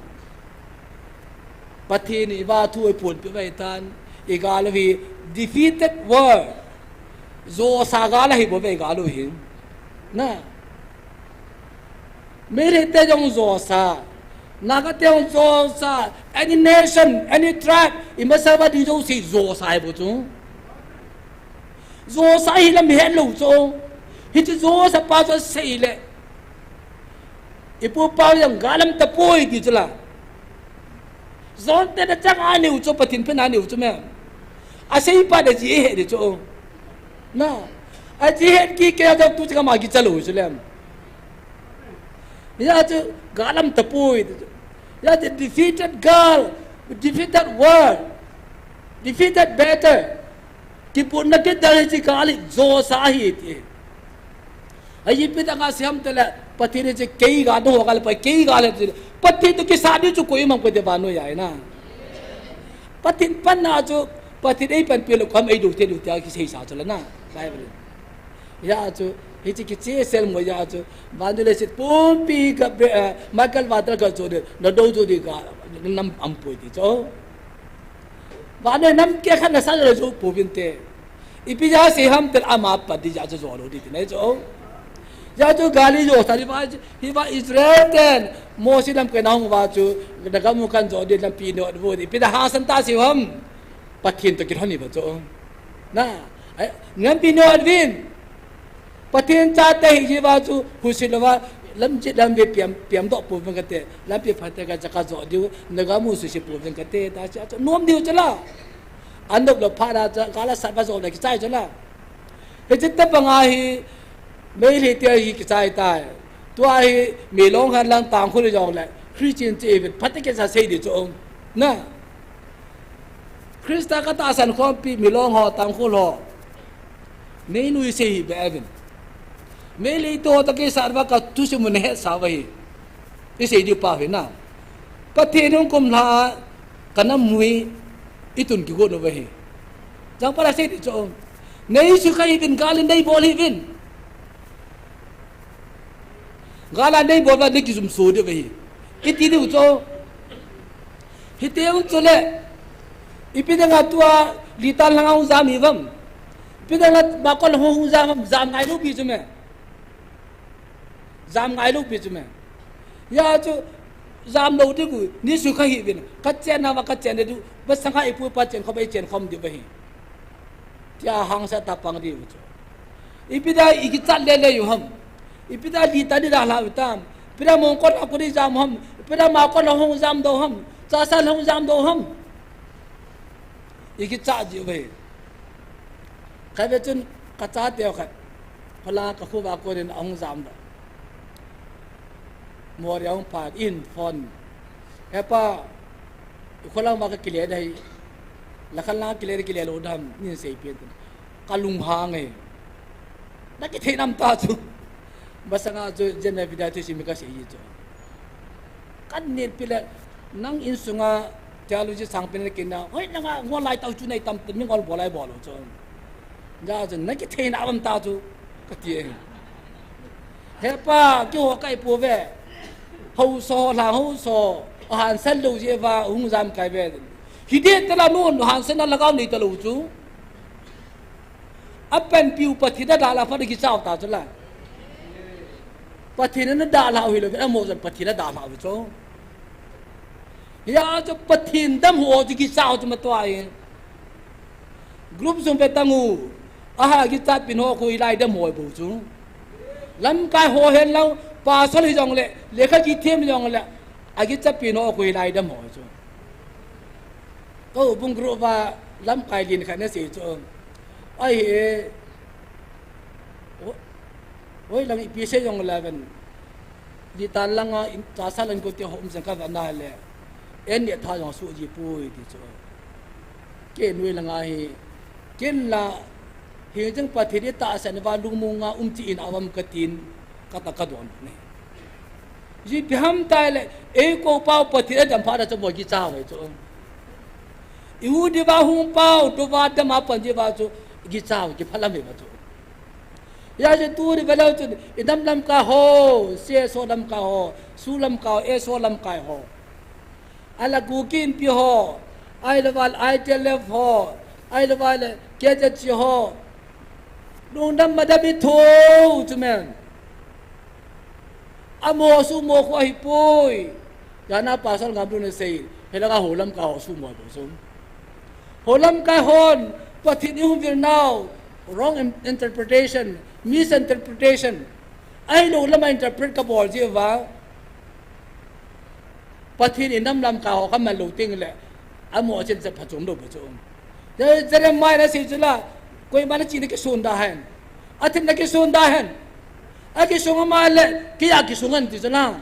Pathen in eiva thu eiphonpeh uva ahitan, igal u hi, Defeated world. Josa gal ahi bou ve gal u hin. Na. Meitei te jong josa. Naga te jong josa. Any nation, any tribe, i masa uva ding jouse josa ahi bou chu. Josa hi lam het lou chu. Hiche josa pa chu asei le. I pu pa jong gal aum tapoi ti chu la. Jon te na chang a neu chu, Pathen phen a neu chu me. Asei pa na ji he di chu. Na. Aji het kikei a chu tu chu kama kicha lou chu lem. Hijeh chun gal aum tapoi. Hijeh chun defeated gal, defeated world, defeated battle. Kiputna kidang hiche gal hi josa ahi ti. Ahi ipi dinga sei ham tile, Pathen in hiche kei gal, nangho gal, pa kei gal ahi ti. Pathen toh kisat ding chu koima um poi ti vannoi a ahi na. Pathen panna chu, Pathen eipanpi lou kham eidoh thei lou tia kiseisa chu la na. Bible in. Hijeh chun, hiche kichehsel mo jeh chun, vannoi leiset pumpi Gabri-, eh, Michael vanta kal chu ding, nadou chu ding ka, nam aum poi ti chu. Vannoi nam kehkhat nasa lou chu pouvin te. Ipi jeh a sei ham tile ama pat ding jeh chu jou lou ding ti na chu. Hijeh chun gal hi josa ding va, hiva Israel ten Mose lamkai na hung uva chu, nagam u kanjou ding lampi neo uvo ding. Ipi dinga hangsan tah sei u ham. Pathen toh kilhon uva chu. Na, ai, lampi neo uvin. Pathen chate hi jiva chu husi louva, lamjet lamvei piam, piam doh pouvin kate, lampi phatah a kacha kajo diu, nagam u suhse pouvin kate, ta chu, chu nom diu chu la. Anop lou phat a chu, gal asat va jo le kichai chu la. Hiche tobang a hi, Meitei te hi kichai tai. Tua hi, Milong hen lang Tangkhul jong le, Christian che uvin, phatah a kisei di chu. Na. Christa katahsan khompi Milong ho, Tangkhul ho. Nei nuisat hi be uvin. Meitei te ho toh kisat uva ka thusim u nahet sa uva hi. Isei diu pa hi na. Pathen hung kum lha a kanam u hi itun kigon uva hi. Jang pa la sei di chu. Nei sukha hih uvin, gal in nei bol hih uvin. Gal a nei bol uva nei kijumso diu ahi. Iti diu chu. Hiti un chu le. Ipi dinga tua Litan lang a hung jam hi uvam. Ipi dinga Makol hung jam uvam, jam ngai lou pi chu me. Jam ngai lou pi chu me. Hijeh chun jam lou ding u, nei sukha hih uvin. Kachen nauva kachen diu, masanga ipu ipa chen khom, eichen khom diu ahi. Tia hangsan tah pang diu chu. Ipi dinga ikichat lele u ham. Ipi dinga Litan ni dalha u tam. Ipi dinga Mongkot a koni jam ham. Ipi dinga Makol a hung jam doh ham. Chahsang hung jam doh ham. Ikichat diu ve. Khatvei chun kachate khat. Phala kakhuva konin ahung jam doh. Mori ahung phat in phone. He pa, ikholang uva kakile ding ahi. Lakhan lang kile ding kile lou dam, nei seipeh in. Kalunghang e. Nakithei nam ta chu. Masanga chu Gen Video thusim hi kasei hi chu. Kanit pi le nang insunga theology sangpen le kina. Hoi nanga ngol lai tau chu nei tam mi ngol bol lai bol lou chu. Hijeh chun nakithei na uvam ta chu kati e. He pa, keiho kai pouve. Haosa, lhang haosa. Ahansan lou jeh uva hung jam kai ve. Hiti tela nun hansan na lhagao nei talou chu. Apanpiu Pathen adalhah phat a kichau ta chu la. Pathen in adalhah u hilou, amaho jong Pathen adalhah u chu. Hijeh chun Pathen damlou chu kichau chu matua in. Group sung ve tang u. Aha kichat pi ho khu hilai damlou bou chu. Lamkai ho hen lang, pastor hijongle, lekha kithem jongle, akichat pi ho khu hilai damlou chu. Ka houbung group a lamkai lien khat nasei chu. Ahi e. Ho-, hoilang ipi sei jongle ven. Litan langa in, Chahsang lang kote ho um jeng kavena le. An neh tha jong suh ji poi ti chu. Kei noi langa hi. Ken la, hijeng Pathen itahsan uva lungmonga um cheh in aum katin, kata kadon ne. Ipi ham tile, eikou pau Pathen adam phat a chu mo kichau ve chu. Iu diva hung pau, tuva dam a pan diva chu, kichau, kiphalam ve chu. Hijeh chun tuni velou chun, idam lamkai ho, CSO lamkai ho, SoO lamkai ho, SoO lamkai ho. Ala Kuki Inpi ho, ahilou le I T L F ho, Ahilou vale, K Z C ho. Lungdam madam i tho chu men. Amo sumo khu ahipoi. Jana pasal ngam dun sei. Helanga holam ka ho sumo bo sum. Holam ka hon. Pathen i hung vil nau. Wrong in-, interpretation. Misinterpretation. Ahilou lama interpret ka bol ji va. Pathen in nam lam ka ho ka man lou ting le, amo chen che phachom lou pa chu. Je-, Jeremiah na sei chu la, koima na chi na kisun da hen. Athin na kisun da hen. Akisung ama le, kei a kisung an ti chu la.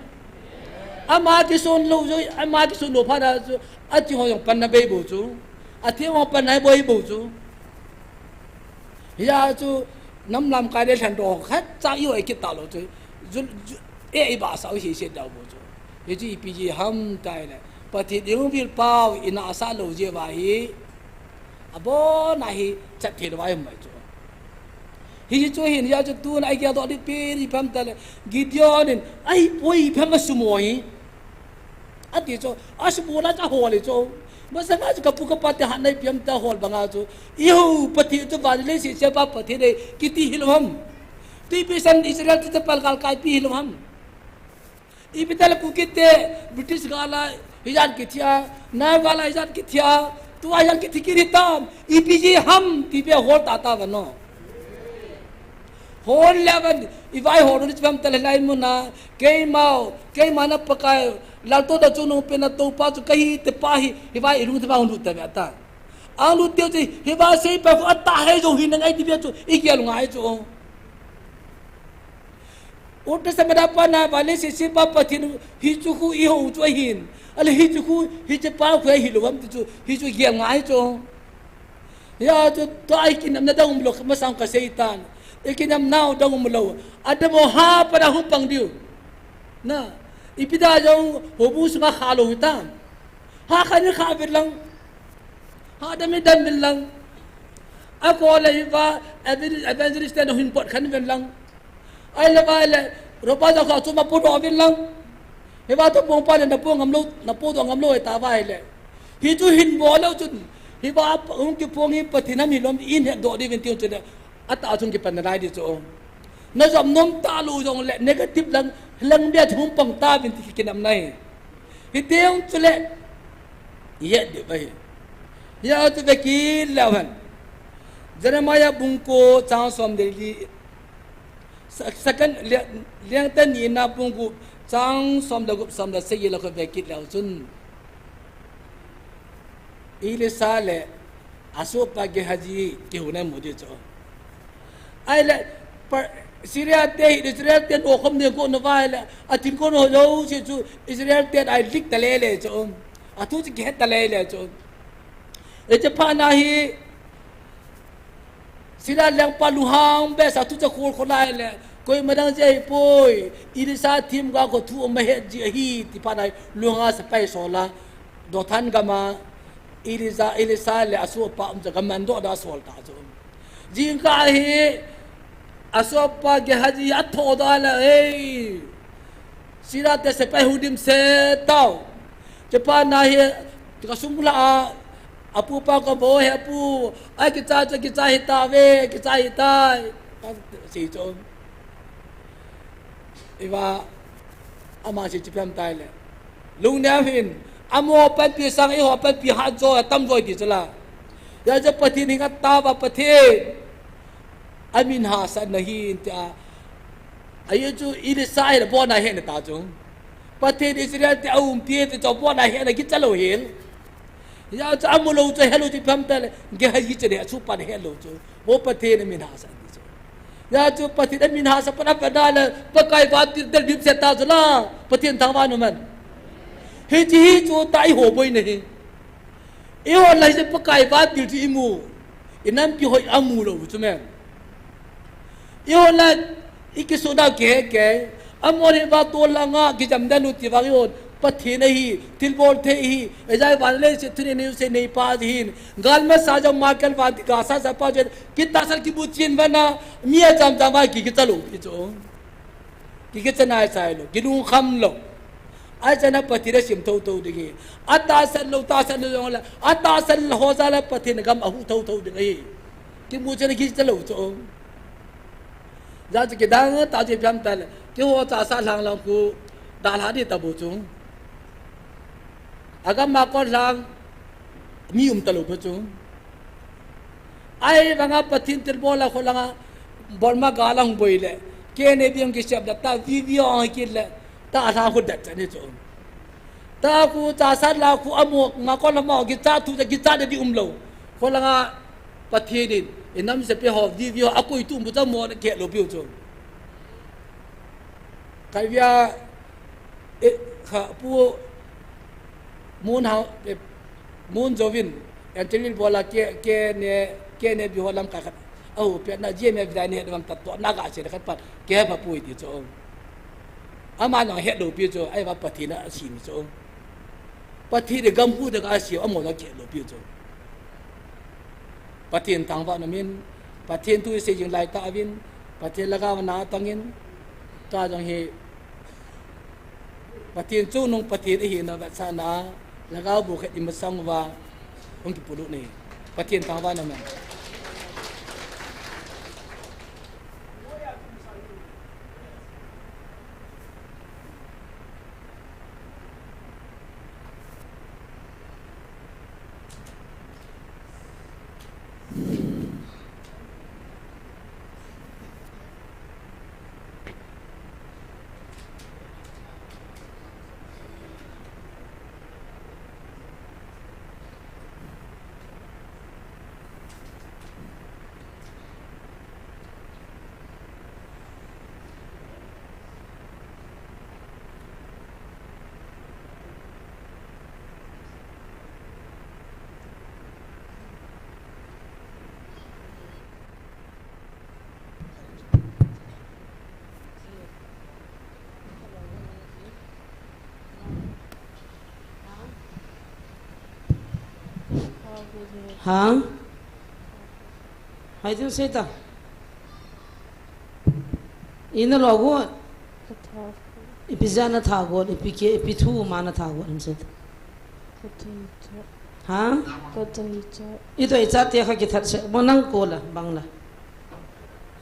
Ama kisun lou chu, ama kisun lou pha da chu, athi ho jong pan na bei bo chu. Athi ho pan na boi bo chu. Hia chu, nam lam kai le lhan do, khat cha i ho e kit ta lou chu. Ju, ju, e i ba sa u hi se da bo chu. Hichu ipi jeh ham ti le, Pathen i hung vil pau, i nasa lou jeh va hi, abon a hi chat thei lou va hi mai chu. Hichu hin, hia chu tun a i gel doh ding pen ipi ham ti le, Gideon in, ahipoi ipi ham a sumo hi. Ati chu, asumo na chu ahol e chu. Masanga chu ka pu ka pa te hat na ipi ham ti ahol banga chu. I ho Pathen chu van le leiset sempa Pathen e kiti hilou ham. Tuipi san Israel te chapal galkai pi hilou ham. Ipi ti le Kuki te British gal a hijat kithia, Naga gal a hijat kithia, tua hijat kithi kit hitam, ipi jeh ham, ti pe hol tata vano. Hol le van, i vai hol ni chipam tale lai muna, keimau, keima na Pakai, lalto da chu nung pe na to pa chu kahi te pa hi, hi vai i lung te pa hung lut ta ve ta. Ang lut te chu, hi vai sei pa khu ata he jo hi nang ai ti ve chu, i gel ngai chu. Old Testament a pat na, van le leiset sempa Pathen hichu khu i ho chu ahin. Ale hichu khu, hiche pa khu ahilou ham ti chu, hichu gel ngai chu. Hia chu, tua i kinepna dang um lou, masang ka sei tan. I kinepna dang um lou. Adam ho ha pa da hung pang diu. Na, ipi da jong, houbung sunga kha lou hitam. Ha khan i kha vet lang. Ha dam i dam vet lang. Ako le hi va, evan-, evangelist te na hin pot khan vet lang. Ahile vai le, ropa ja kha chu ma po doh vin lang. Hi va to pong pa le na po ngam lou, na po doh ngam lou e ta vai le. Hi chu hin bol leu chun. Hi va hung kipong hi Pathen ham hilou in het doh ding vin tiu chu le. Ata chung kipan nalai di chu. Na jom nom ta lou jong le negative lang, lang bia chu hung pang ta vin ti kinepna hi. Hi teng chu le. I het di vai. Hia chu ve kit leu hen. Jeremiah bung ko chang som le li. Sa-, second, le-, Lengte nina bung gup, chang som le gup, som le sagi la khu ve kit leu chun. Elisha le asohpa Gehazi kihou na mu di chu. Ahile, pa-, Syria te hi Israel te nokhom ding ko na vai le, athin ko na ho jouse chu Israel te a lik ta lele chu. Athu chu kihet ta lele chu. Hiche phat na hi, Syria lengpa lunghang behseh a thu chu akhol khol a ahile, koima dang jeh ahipoi, Elisha themgao khu thu um ahet ji ahi, ti phat na hi, lunghang a sepai asol a, Dothan gam a, Elisha, Elisha le asohpa um chu gamandoh da asol ta chu. Jingkah hi, asohpa Gehazi athoh da le, ei, Syria te sepai hung dimset tau. Hiche phat na hi, kasung la a, apu pa ka vo he apu, ai kicha chu kicha hita ve, kicha hita. Sei chu. Iva, ama sei chu pem tai le. Lungnem hin, amo panpi sang eiho panpi hat jo, atam jo ti chu la. Hijeh a chu Pathen hi nga ta va Pathen. Amin hahsatna hin tia. Ahi chu Elisha hi abon a ahet na ta chu. Pathen Israel te aumpi ti chu abon a ahet na kicha lou hel. Hijeh a chu amu lou chu ahet lou chu ipi ham ti le Gehazi chu le asohpa ahet lou chu. Vo Pathen amin hahsat ti chu. Hijeh a chu Pathen amin hahsat pat a pat a le Pakai vantil del dimset ta chu la. Pathen thangvah in um hen. Hiche hi chu ta eiho boina hi. Eiho lai se Pakai vantil chu imu. Inampi hoi amu lou chu men. Eiho lai i kisoh nau kihe kei. Amon hi va tol langa kijam dan u ti vang eiho Pathen ahi, thilbol thei ahi, ejai van leiset thu nei nei u sei nei pa ahin. Galmasa jong Michael vantil gasa sa pa jong kitahsan kibu chin vana mi ajam jam a ki kicha lou pi chu. Ki kicha nai sai lou, kilungkham lou. Ahi chana Pathen asim thotho ding ahi. Atahsan lou, tahsan lou jongle, atahsan ho jal a Pathen gam ahuh thotho ding ahi. Kimu chana kicha lou chu. Jeh chu kidang tah chu ipi ham tile, keiho Chassad lang lang khu dalha ding tabou chu. Agam a kon lang mi um talou bou chu. Ahivanga Pathen thilbol a kholanga, Burma gal ahung boi le, K N A B hung kisem le, ta V V O hung kit le, ta alha khu det chan hi chu. Ta khu Chassad lang khu amo, nga kon lama kicha thu, kicha ding umlou. Kholanga Pathen in, inam sepai ho, V V O, akoi tu um bou chu amo na keh lou piu chu. Kaivia, eh, kha, pu, Mun Hau, eh, Mun Jovin, interview bol a K, K N A, K N A B ho lamkai khat. Ahu, pet na G M F dai ne, dam tat to, na ga che khat pat, ke pa pui ti chu. Ama na het lou pi chu, ahivang Pathen asim chu. Pathen in gam huhna a sia, amo na keh lou pi chu. Pathen thangvah na min, Pathen thu isei jing lai tah uvin, Pathen lhagao na tangin, ta jong hi, Pathen chungnung Pathen ihina vetsahna, lhagao bu khat imasang uva, hung kipuilut ni. Pathen thangvah na min. Ha? Hoitah in seita. Ina lo got. Ipi jeh a na tha got, ipi ke, ipi thu ma na tha got, in seita. Ha? Ito icha te kha kithat se, mo nang ko la, bang la.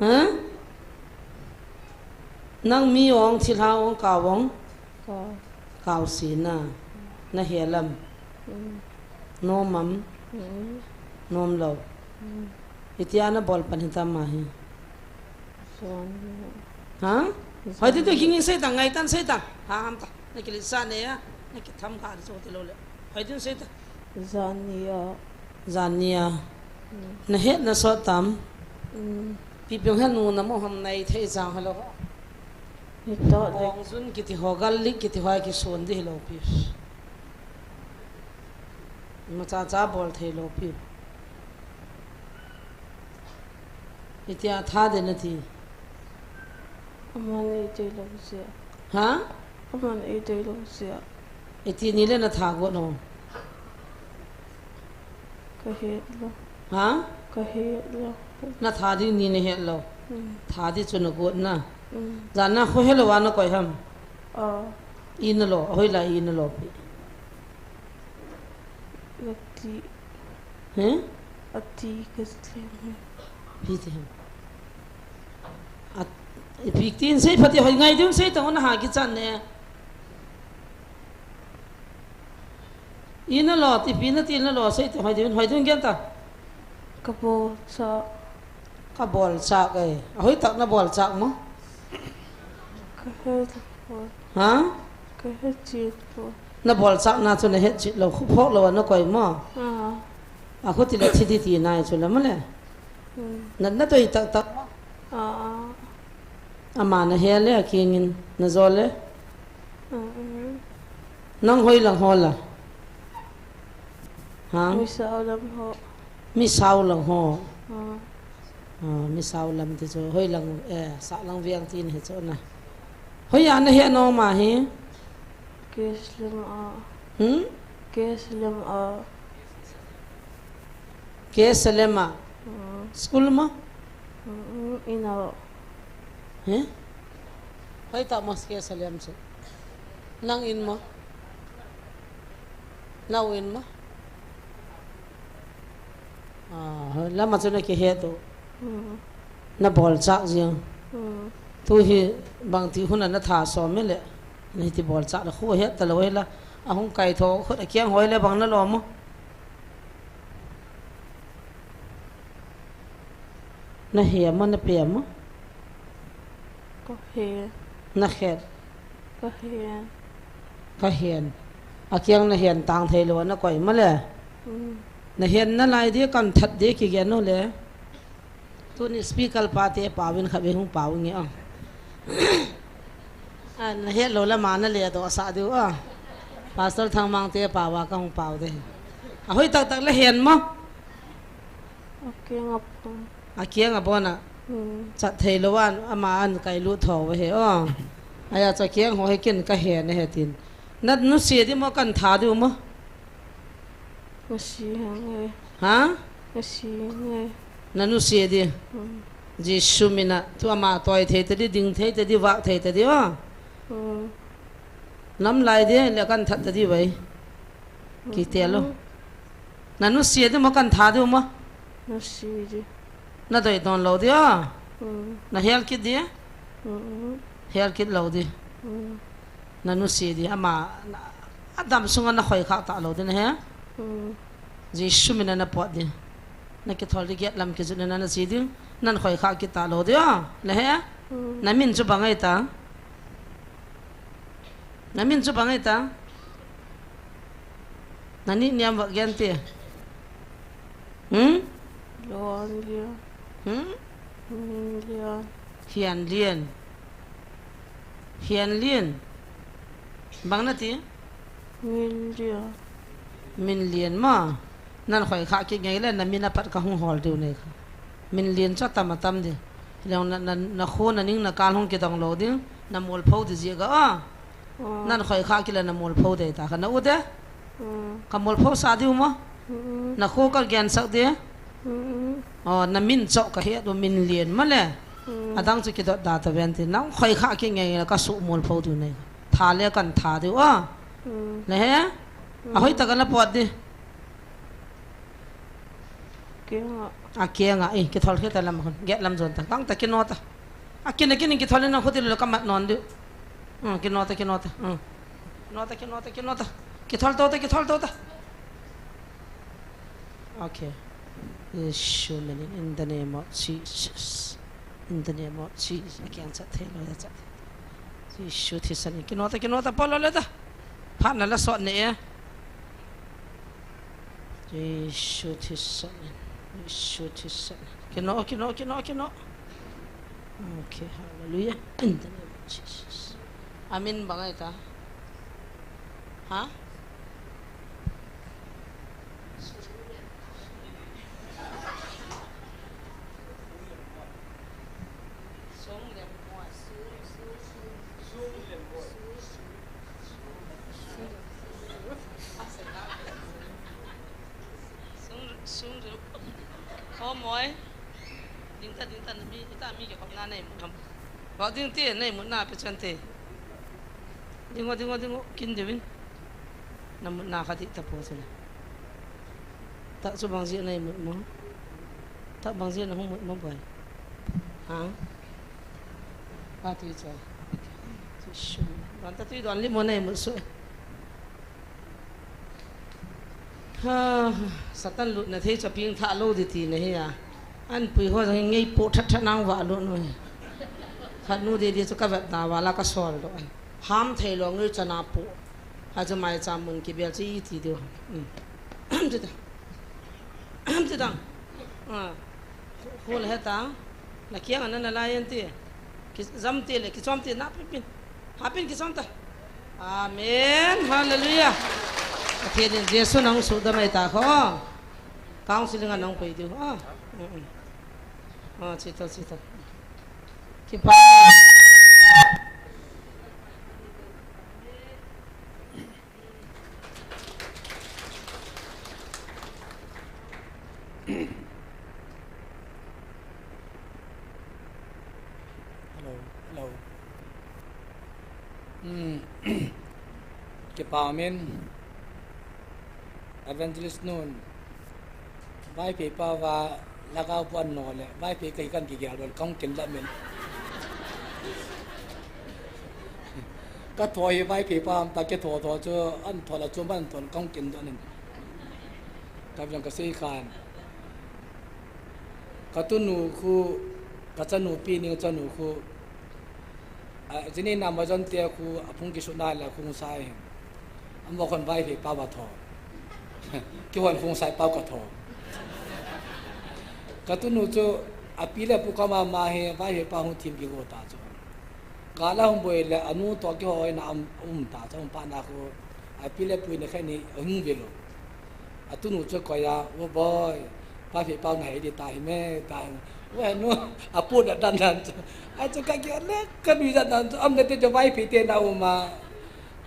Ha? Nang mi ong, thilha ong, kau ong? Kau. Kau si na. Na he lam. Mm. Nom am? Mm. Nom lou. Mm. Itia na bol pan hitam ma hi. Zan. Ha? Zan. Hoitah in tu kingin seita, ngaitan seita. Ha, ham ta. Na kilisa ne ya. Na kitham kha so ti lou le. Hoitah in seita. Jan ni a. Jan ni a. Mm. Na het na sot tam. Mm. Ipi bang henu na mo ham nai thei jang halo. Ni to de. Ong jun kiti ho, garlic kiti ho kisun di hilo pi. Macha cha bol thei lou pi. Itia tha de na ti. Aman ei thei lou sia. Ha? Aman ei thei lou sia. Iti ni le na tha got no. Ka het lou. Ha? Ka het lou. Na tha di ni na het lou. Hmm. Tha di chu na got na. Hmm. Jan na kho helou a na koi ham. Ah. Ina lo, hoi la ina lo pi. Lati. He? Ati ka tlem he. Pi ti he. At, ipi tin sei phat ti hoi ngai ding sei ta hon ha kichan ne. Ina lo, ipi na ti na lo sei ti hoi ding, hoi ding gen ta. Ka bol cha. Ka bol chak e. Ahoi tak na bol chak mo? Ka het lou. Ha? Ka het chit lou. Na bol chak na chu na het chit lou. Khu phok lou na koi mo? Ah. A khu ti le thi di ti nai chu le mo le. Hmm. Na, na toi tak tak mo? Ah, ah. Ama na he le a kingin na jo le. Hmm, hmm. Nang hoi lang ho la. Ha? Mi sao lam ho. Mi sao lang ho. Ah. Ah, mi sao lam ti chu hoi lang, eh, sa lang viang tin he chu na. Hoi a na he no ma hi. Kes lam a. Hmm? Kes lam a. Kes lam a. Hmm. School ma? Hmm, ina. He? Hoi ta mas kes lam chu. Nang in ma? Nau in ma. Ah, lama chu na kihet u. Hmm. Na bolchah jing. Hmm. Tu hi bangti hun a na tha som e le. Na hiti bolchah le khu het ta lo e la. A hung kai tho khut a kiang hoi le bang na lo mo. Na he mo, na pe mo. Ka he. Na het. Ka hen. Ka hen. A kiang na hen tang thei lo na koi ma le. Mm. Na hen na lai di kan that di kigen u le. Tuni speaker pa te pao in kha be hung pao nge a. A, na het lo la ma na le do sa diu a. Pastor Thangmang te pao a ka hung pao de. A hoi tak tak le hen mo. Okay, ngap. A kiang a bon a. Hmm. Chat thei lo an, ama an kai lut tho ve he o. Aya cha kiang ho he kin ka he ne he tin. Na nu se di mo kan tha di mo. Na si hang e. Ha? Na si hang e. Na nu se di. Hmm. Jesu mina tu ama toi thei ta di, ding thei ta di, vak thei ta di o. Hmm. Nam lai di le kan that ta di vai. Ki te lo. Hmm. Na nu se di mo kan tha di mo. Na si di. Na doi don lo di o. Hmm. Na hel kit di. Hmm. Hel kit lo di. Hmm. Na nu se di ama, na, a dam sunga na khoi khak ta lo di na he. Hmm. Jesu mina na pot di. Na kithol di get lam kijut na na si di. Nan khoi khak kit ta lo di o. Na he. Hmm. Na min chu bang ai ta. Na min chu bang ai ta. Na ni niam va gen ti. Hmm? Lon Lian. Hmm? Min Lian. Hian Lian. Hian Lian. Bang na ti? Min Lian. Min Lian ma. Nan khoi kha ki ngei le na min a pat ka hung hol diu nei kha. Min Lian chu tam a tam di. Leong na, na, na khu na ning na kal hung kidong lo ding. Na mol pho di ji ga a. Oh. Nan khoi kha kila na mol pho de ta kha na u de. Mm. Ka mol pho sa diu mo. Mm-mm. Na khu ka gen sak de. Mm-mm. Oh, na min chok ka he do Min Lian ma le. Mm. Adang chu kidot da ta ven ti. Nang khoi kha ki ngei ka su mol pho diu nei. Tha le kan tha diu a. Mm. Le he? Mm. A hoi ta ka na pot di. Kiang a. A kiang a, eh, kithol khita lam khun. Get lam jon ta. Kang ta kino ta. A kin, a kin kithol na khuti lo ka mat non di. Hmm, kino ta, kino ta. Hmm. Kino ta, kino ta, kino ta. Kithol to ta, kithol to ta. Okay. Yeshua, in the name of Jesus. In the name of Jesus. A kiang chat thei lo ya chat. Yeshua thisan. Kino ta, kino ta, polo le ta. Phat na la sot ne e. Jesu thisan. Jesu thisan. Kino, kino, kino, kino. Okay, hallelujah. In the name of Jesus. Amen bang ai ta. Ha? Sung, sung, sung. Ho moi. Ding ta, ding ta, mi, ita mi ke khop na nei mut ham. Ho ding ti, nei mut na pe chan te. Ding o, ding o, ding o, kin de win. Na mut na kha ti ta po se. Ta chu bang ji nei mut mo. Ta bang ji na hung mut mo boi. Ha? Pa ti cho. Ti shu. Ban ta ti don li mo nei mut su. Ha, Satan lutna thei chu ping tha lo di ti na hi a. An pui ho jang ngei po that that nang va lo no hi. Khat nu de di chu ka vet na va la ka sol do ai. Ham thei lo ngei chana po. Ha chu mai cha mun ki bel chi ti do. Hmm. Ti ta. Ti ta. Ah. Khu le heta, na kiang a na na lai en ti. Ki jam ti le, ki chom ti na pin pin. Ha pin ki chom ta. Amen. Hallelujah. Pathen in Jesu nang su da mai ta kho. Counseling a nang pei diu. Ah. Mm, mm. Ah, chi to, chi to. Ki pa. Hello, hello. Hmm. Kipa min. Evangelist nun, Vaiphei pa va lhagao pu an no le, Vaiphei kahi kan kigel lou, kahung kin la min. Ka tho hi Vaiphei pa ham ta ke tho tho chu, an tho la chu man tho kahung kin doh nin. Ka jong ka sei khan. Ka tunu khu, ka chanu pi ning chanu khu, A, chini na Amazon te khu, a phung kisuna le khung sai. Amo khon Vaiphei pa va tho. Kihon khung sai pa ka tho. Ka tunu chu, a pi le pu ka ma ma hi, Vaiphei pa hung thim kigo ta chu. Ka la hung boi le, anu to kihoi na am, um ta chu, um pa na khu, a pi le pu ni khe ni hung ve lou. A tunu chu koi a, "O boy, Vaiphei pau na hei di ta hi me," ta hi. "O he nu, a pu na dan dan chu." Ai chu ka kio le, ka nui dan dan chu, am na te chu Vaiphei te na um a.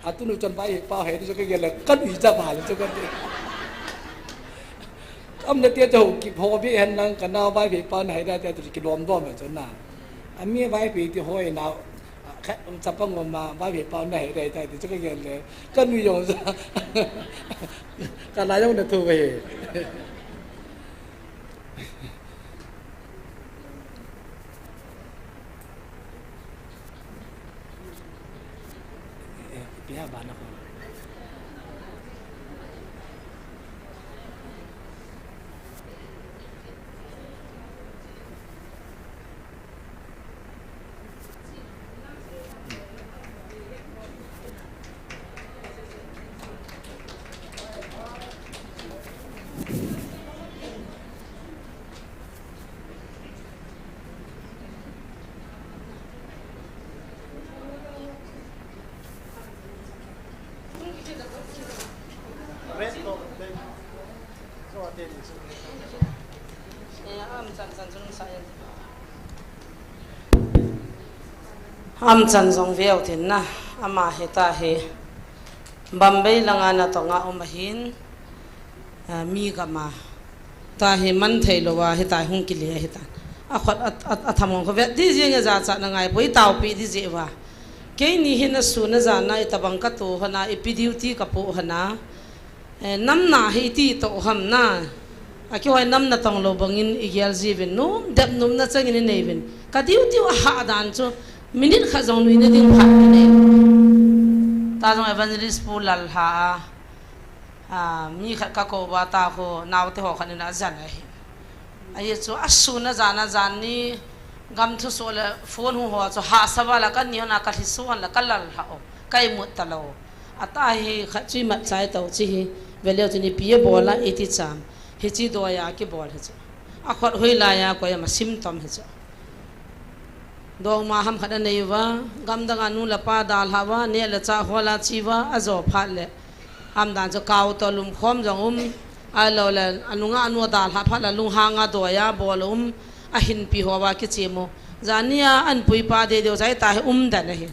A tunu chun Vaiphei pau hei di chu ka kio le, ka nui cha ba le chu ka ti. Am na te chu ki pho bi hen nang ka na Vaiphei pau na hei da te chu ki lom dom chu na. A mi Vaiphei ti hoi na, Khat, um, chapang um a, Vaiphei pau na hei dai tai, ti chu ka gen le. Ka nui jong sa. Ka la jong na thu ve. Eh, ipi ha ba na ko. Am chan jong veu tin na, ama hita hi Bombay langa natong a um ahin, a, mi gam a. Tahi man thei lou a, hita hung kile hita. A khut a, a, a thamong kho vet di jing e, jachat na ngai poi, taopi di jeh uva. Keini hin asun ajan a, itobang ka tu hon a, ipi duty ka po hon a. Eh, nam na hi iti toh ham na. A kihoi nam natong lou bangin igel jiuvin, nom dep nomna changin inei uvin. Ka duty u ahah dan chu minute khat jong nuina ding phat inei. Ta jong evangelist pu Lalha a, a, mi khat ka kou uva ta khu naote ho khat in ajan ahi. Ahi chu asun ajan a, jan ni gam thusoh le phone hung ho chu hahsa val a ka ni hon a, ka lhiso hon le ka Lalha o, ka imut talou. Ata hi khat chu imat chai tau chi hi, veleu chu nipi abol a iti cham. Hichi doi a kibol hi chu. A khut hoilai a koi ama sim tom hi chu. Dongma ham khat anei uva, gamdang a nu le pa dalha uva, neh le chah hol a che uva, ajo phat le. Ham dan chu kau to lumkhom jong um, ahilou le, anunga anu dalha phat le lunghang a doi a bol um, ahinpi ho uva kichem u. Jan ni a anpui pa deh deu jai ta hi um dan ahi.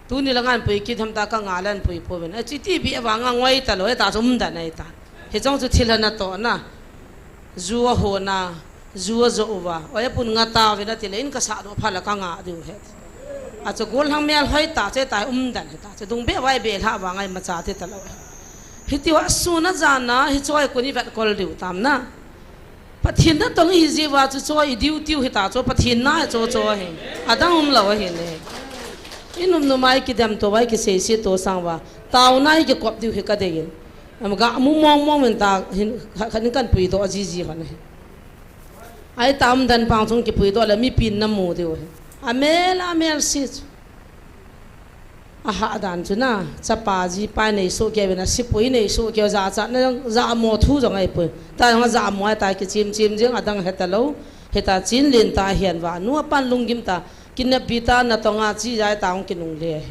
Tuni langa anpui kit ham ta ka nga le anpui pouvin. Achi ti bi avang a ngoi talou, hita chu um dan ahi ta. Hichong chu thilha natoh na. Ju ahon a, ju ajoh uva. Oi apun nga tauvin ati le in ka sah doh phat le ka nga diu ahi. Achu gollhang mel hoi ta che ta um dan hita. Chu dung be vai be lha vang a imacha ti talou. Hiti uva sun ajan a, hichu a kon ivet kol diu tam na. Pathen natong ihi jeh uva chu choi i duty u hita chu Pathen na chu chu ahi. Adang umlou ahi ne. I num num a i kidem to uva i kisei sei to sang uva. Taona i kikop diu hi ka dei in. Am ga mu mong mong in ta hin kha, kha nin kan puidoh ji ji hon ahi. Ai ta umdan pang chung kipuidoh le mipin na mu diu ahi. Amel, amel si chu. Ahah dan chu na, chapa jipa nei soh kei uvin a, sipui nei soh kei u, jachat na jong, jamo thu jong ahipoi. Ta jong a jamo a ta kichim chim jing, adang heta lou, heta chin len ta hian va, nu apan lunggim ta, kinep bi ta, natong a chi jai ta hung kinungle.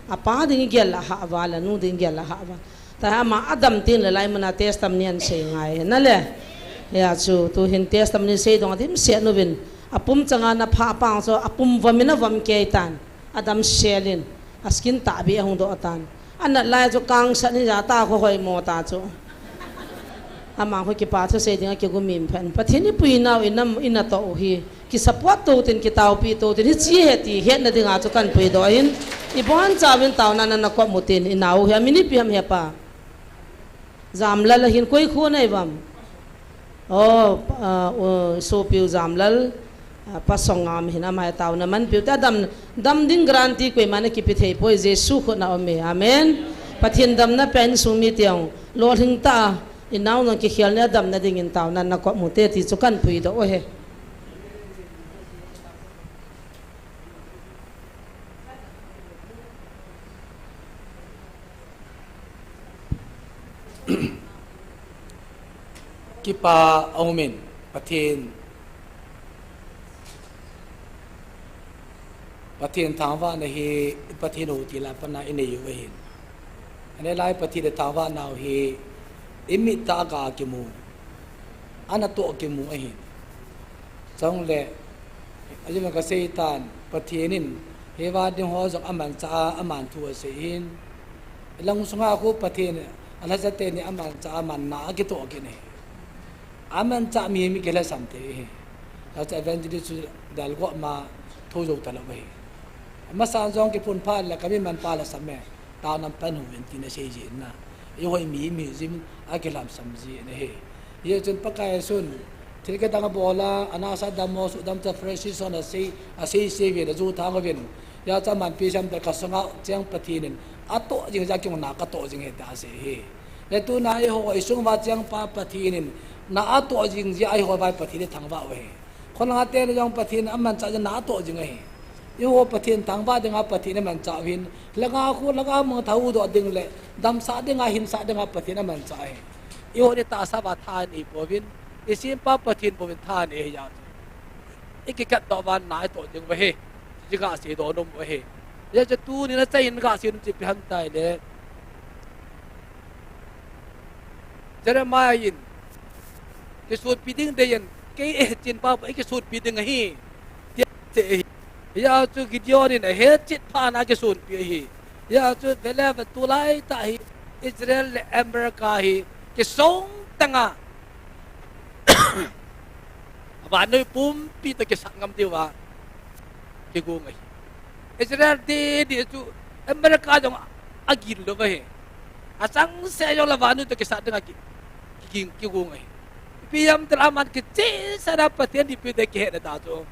Apa ding gel a hah va, la nu ding gel a hah va. Ta ama adam tin le lai mun a testimony an sei ngai, na le. Ya chu, tu hin testimony sei dong a dimset nu vin. Apum chang a na pha pang chu, apum vom in avom kei tan. Adam sel in, a skin tahbeh ahung doh tan. Anat lai chu kangsan in ja ta kho hoimo ta chu. Ama kho kipa thusei ding a kigumim phen. Pathen i puinau i nam i natoh u hi. Ki support to tin, ki taopi to tin, hichi ahi ti hetna ding a chu kan puidoh in. I bonchauvin taona na na kop mu tin, i nau hi, a min ipi ham he pa. Jamlal ahin, koi kho nei uvam? O, ah, o, sopiu Jamlal, ah, Pa Songam hin, ama taona manpiu te, dam, dam ding guarantee koima na kipe thei poi, Jesu khut na um e. Amen. Pathen damna pen sung mi teng, lolhing tah a, inao nang kikhel ne damna dingin taona na ko mu te ti chu kan puidoh u ahi. Kipa a um in, Pathen, Pathen thangvahna hi, Pathen u ti la pana i nei u ahin. Ane lai Pathen thangvahna u hi, i mit tah a kimu, ana toh kimu ahin. Chule, ajeh in ka seitan, Pathen in, hiva ding ho jong amanchah a, aman thu asei in. Lang sunga khu Pathen, alhacha teni amanchah a, amanna a kitoh kit e. Amanchah mi, mi kilhasam thei e. Lhacha evangelist chu dalgou ma tho jou talou e. Amasan jong kiphun phat le kami manpa lhasam e. Taona pan hung vin tina sei ji na. Eiho mi, mi jin a kilhamsam ji na he. Hijeh chun Pakai Jesun, thil kidang abol a, anasa dam mo, sudam cha fresh season asei, asei sei vin, aju thang vin. Hijeh chun amanpi sam te ka sunga cheng Pathen in, atoh jing jeh a kei jong na katoh jing e tia asei e. Le tuna eiho, i sung uva cheng pa Pathen in, na atoh jing jeh a eiho vai Pathen in thangvah u ahi. Kholanga teni jong Pathen amanchah jeh a na atoh jing ahi. Eiho Pathen thangvah dinga Pathen amanchah uvin, langa khu, langa mang thau doh ding le, damsah dinga, hinsah dinga Pathen amanchah ahi. Eiho ni tahsa uva tha nei pouvin, i sempa Pathen bouvin tha nei ahi jeh chun. I kikatdoh uva na itoh ding u ahi. Ji gasei doh nom u ahi. Hijeh chun tuni na chai in gasei nom chu ipi ham tia le. Jeremiah in, kisutpi ding dei in, kei eihetchet pa, eikisunpi ding ahi, tia asei ahi. Hijeh chun Gideon in ahetchet phat na kisunpi ahi. Hijeh chun vele ve tulai tah hi, Israel le America hi, kisong teng a, vannoi pumpi toh kisat ngam diu va, kigong ahi. Israel didi chu America jong agil lou va ahi. Achangseh jong le vannoi toh kisat dinga ki, ki, kigong ahi. Ipi ham itile aman kichehsah a Pathen dinpi ding kihetna ta chu.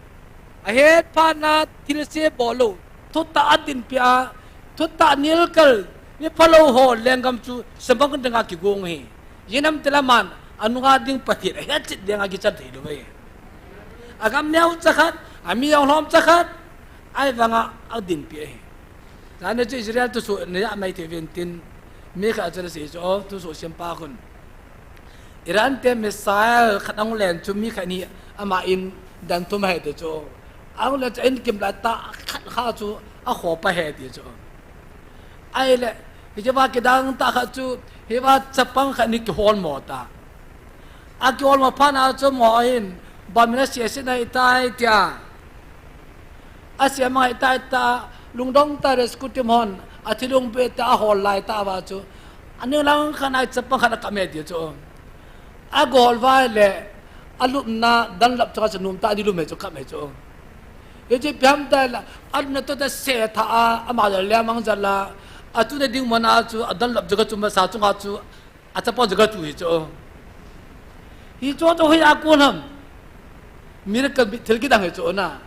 Ahet phat na thilse bol lou. Thutah adinpi a, thutah nilkal, mi phalou ho lenggam chu semang dinga kigong ahi. Ijeh inem itile aman, anunga ding Pathen ahetchet dinga kichan thei lou ahi. Agam neocha khat, ami jong lhomcha khat, ahivanga adinpi ahi. Jani chu Israel thusoh na ja mai thei uvin tin, mi khat chun asei chu, o, thusoh sempa khun. Iran te missile khat ahung len chu mi khat ni ama in dan thum ahi ti chu. Ahung len chu in kim lai tah khat kha chu akhopa ahi ti chu. Ahile, hiche va kidang tah khat chu, hiva chapang khat ni kiholmo ta. Akiholmo phat na chu amaho in, bam in asei, asei nai tai tia. Asei mang nai tai tia, lungdong tah a rescue team hon, athilung pe tia ahol lai tah uva chu. Aning lang khat na chapang khat akap e ti chu. Agol uva le, alupna danlap chu acha nom tah a ni lum e chu kap e chu. Hichu ipi ham itile, alupna toh tah a se tha a, ama jal le amang jal a, achu na ding mun a chu, adanlap chu kachu masa chunga chu, achapang chu kachu hi chu. Hichu chu hoiya kon ham. Miracle thil kidang hi chu na.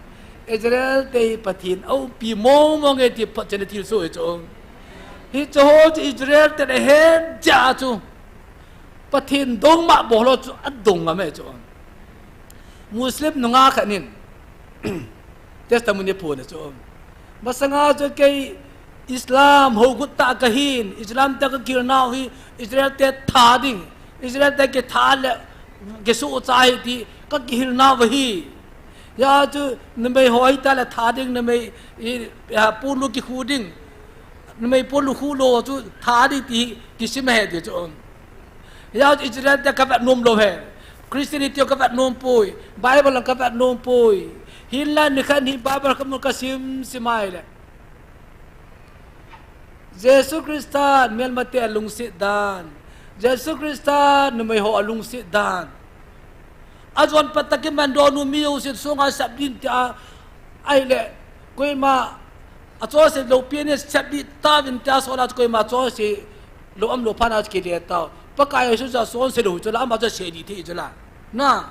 Israel te hi Pathen aumpi mong mong e ti phatchomna thilsoh hi chu. Hichu ho chu Israel te le ahet jeh a chu. Pathen dongma bol ho chu adong ngam e chu. Muslim nungah khat in testimony aphon e chu. Masanga chu kei Islam hougut tah kahin, Islam te kakihilnau hi Israel te tha ding, Israel te kitha le kisuhcha ahi ti kakihilnau ahi. Hijeh chun numei ho hita le tha ding, numei i, a, ponlu kikhu ding, numei ponlu khu lou chu tha ding ti kisim ahi ti chu. Hijeh chun Israel te kavet nom lou ahi. Christianity kavet nom poi. Bible kavet nom poi. Hinla nikhat hi Bible kamu kasim sim a ahile, Jesu Christa melmate alungset dan. Jesu Christa numei ho alungset dan. Ajon pat tah a kimandoh nu mi jousen sunga sap din tia, ahile, koima achose lou pi ni sap di tauvin tia sola koima achose lou um lou phat na kile tau. Pakai Jesu chu asonse lou chu la, ama chu aseh ding thei chu la. Na,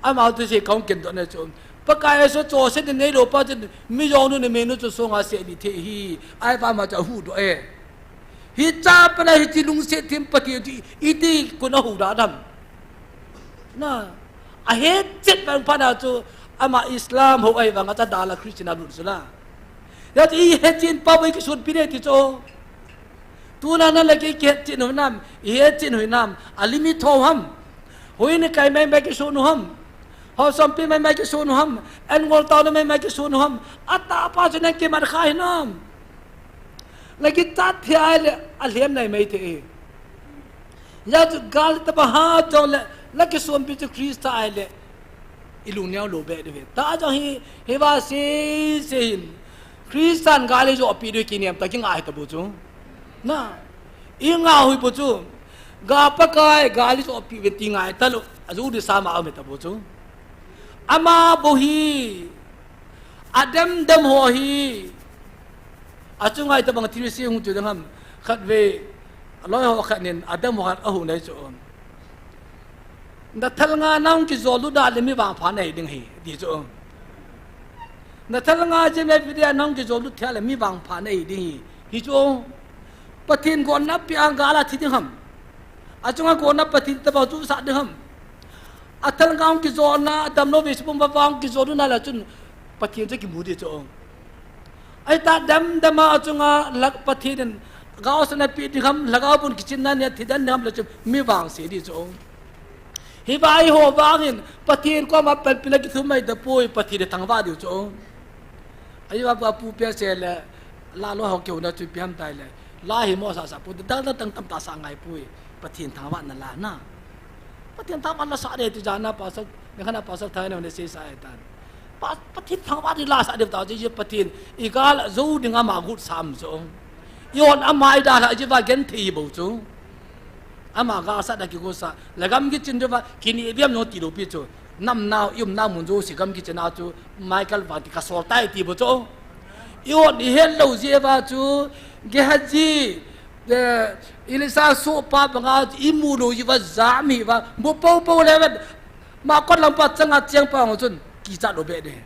ama chu sei kong ken doh na chu. Pakai Jesu chu aseh ding neilou pa chu, mi jong nu ni me nu chu songa seh ding thei hi, ahivang ama chu ahuhdoh e. Hiche pa na hiche lungset them Pathen chu iti kon a huhdoh dem. Na, ahet chet vang pa na chu, ama Islam hou ahivang a chu adalha Christian a lut chu la. Hijeh chun ihet chet pa bou ikisonpi ding ti chu. Tuna nang le kei kihet chet u hinam, ihet chet u hinam, a limit tho ham. Houin ikai maimai kison u ham. Haosampi maimai kison u ham. An ngol tao le maimai kison u ham. Atahpa chu nang kimat kha hinam. La kichat thei ahile, alhem nai mai thei. Hijeh chun gal tobang ha jongle, la kisonpi chu Christa ahile, ilungneo lou beh diu ve. Tah jong hi, hiva sese hin. Christan gal ijohpi diu kinem tah kingai tabou chu. Na, ingah u hi bou chu. Ga Pakai, gal ijohpi uve ti ngai talou. Ajoh ding sa ma um tabou chu. Ama bou hi. Ademdem ho hi. Achunga itobang thil sei hung chu ding ham. Khatvei, aloi ho khat nin, adem ho khat ahung nei chu. Na thalnga nahung kijollut da le mi vangpha nahi ding ahi, ti chu. Na thalnga jeme video nahung kijollut thei le mi vangpha nahi ding ahi, ti chu. Pathen gonna pia gal a thi ding ham. Achunga gonna Pathen tobang chu sah ding ham. Athalnga hung kijolna, adamlou vei sipum vavang kijolna la chun Pathen chu kimu ding chu. Ahi ta damdam a achunga la Pathen in gaosapna pe ding ham, lhagao bun kichinna nia thi den ding ham la chun mi vangse ding chu. Hiva eiho vangin Pathen koma panpina kithum mai tapoi, Pathen ithangvah diu chu. Ahi va pu pe se le la lo ho keu na chu piam tai le. La hi mo sa sa pu dang dang tang tam ta sa ngai pui. Pathen thangvahna la na. Pathen thangvahna sa de ti jana pasal, ne khana pasal thai na ne sei sa ai tan. Pa, Pathen thangvah di la sa de ta ji Pathen i gal jo ding ama gut sam jo. I on ama i da la ji va gen thei bou chu. Ama ga sa da kigo sa. La gam kichin jo va kini biam no ti lo pi chu. Nam nau i um na mun jo si gam kichin a chu Michael va ti ka sol tai ti bou chu. I on i het lou jeh uva chu, Gehazi, eh, Elisha sohpa banga i mu lou jeh uva jam hi uva, mu poupou le vet, ma kot lam pa changa cheng pa hung chun, kichat lou beh ding.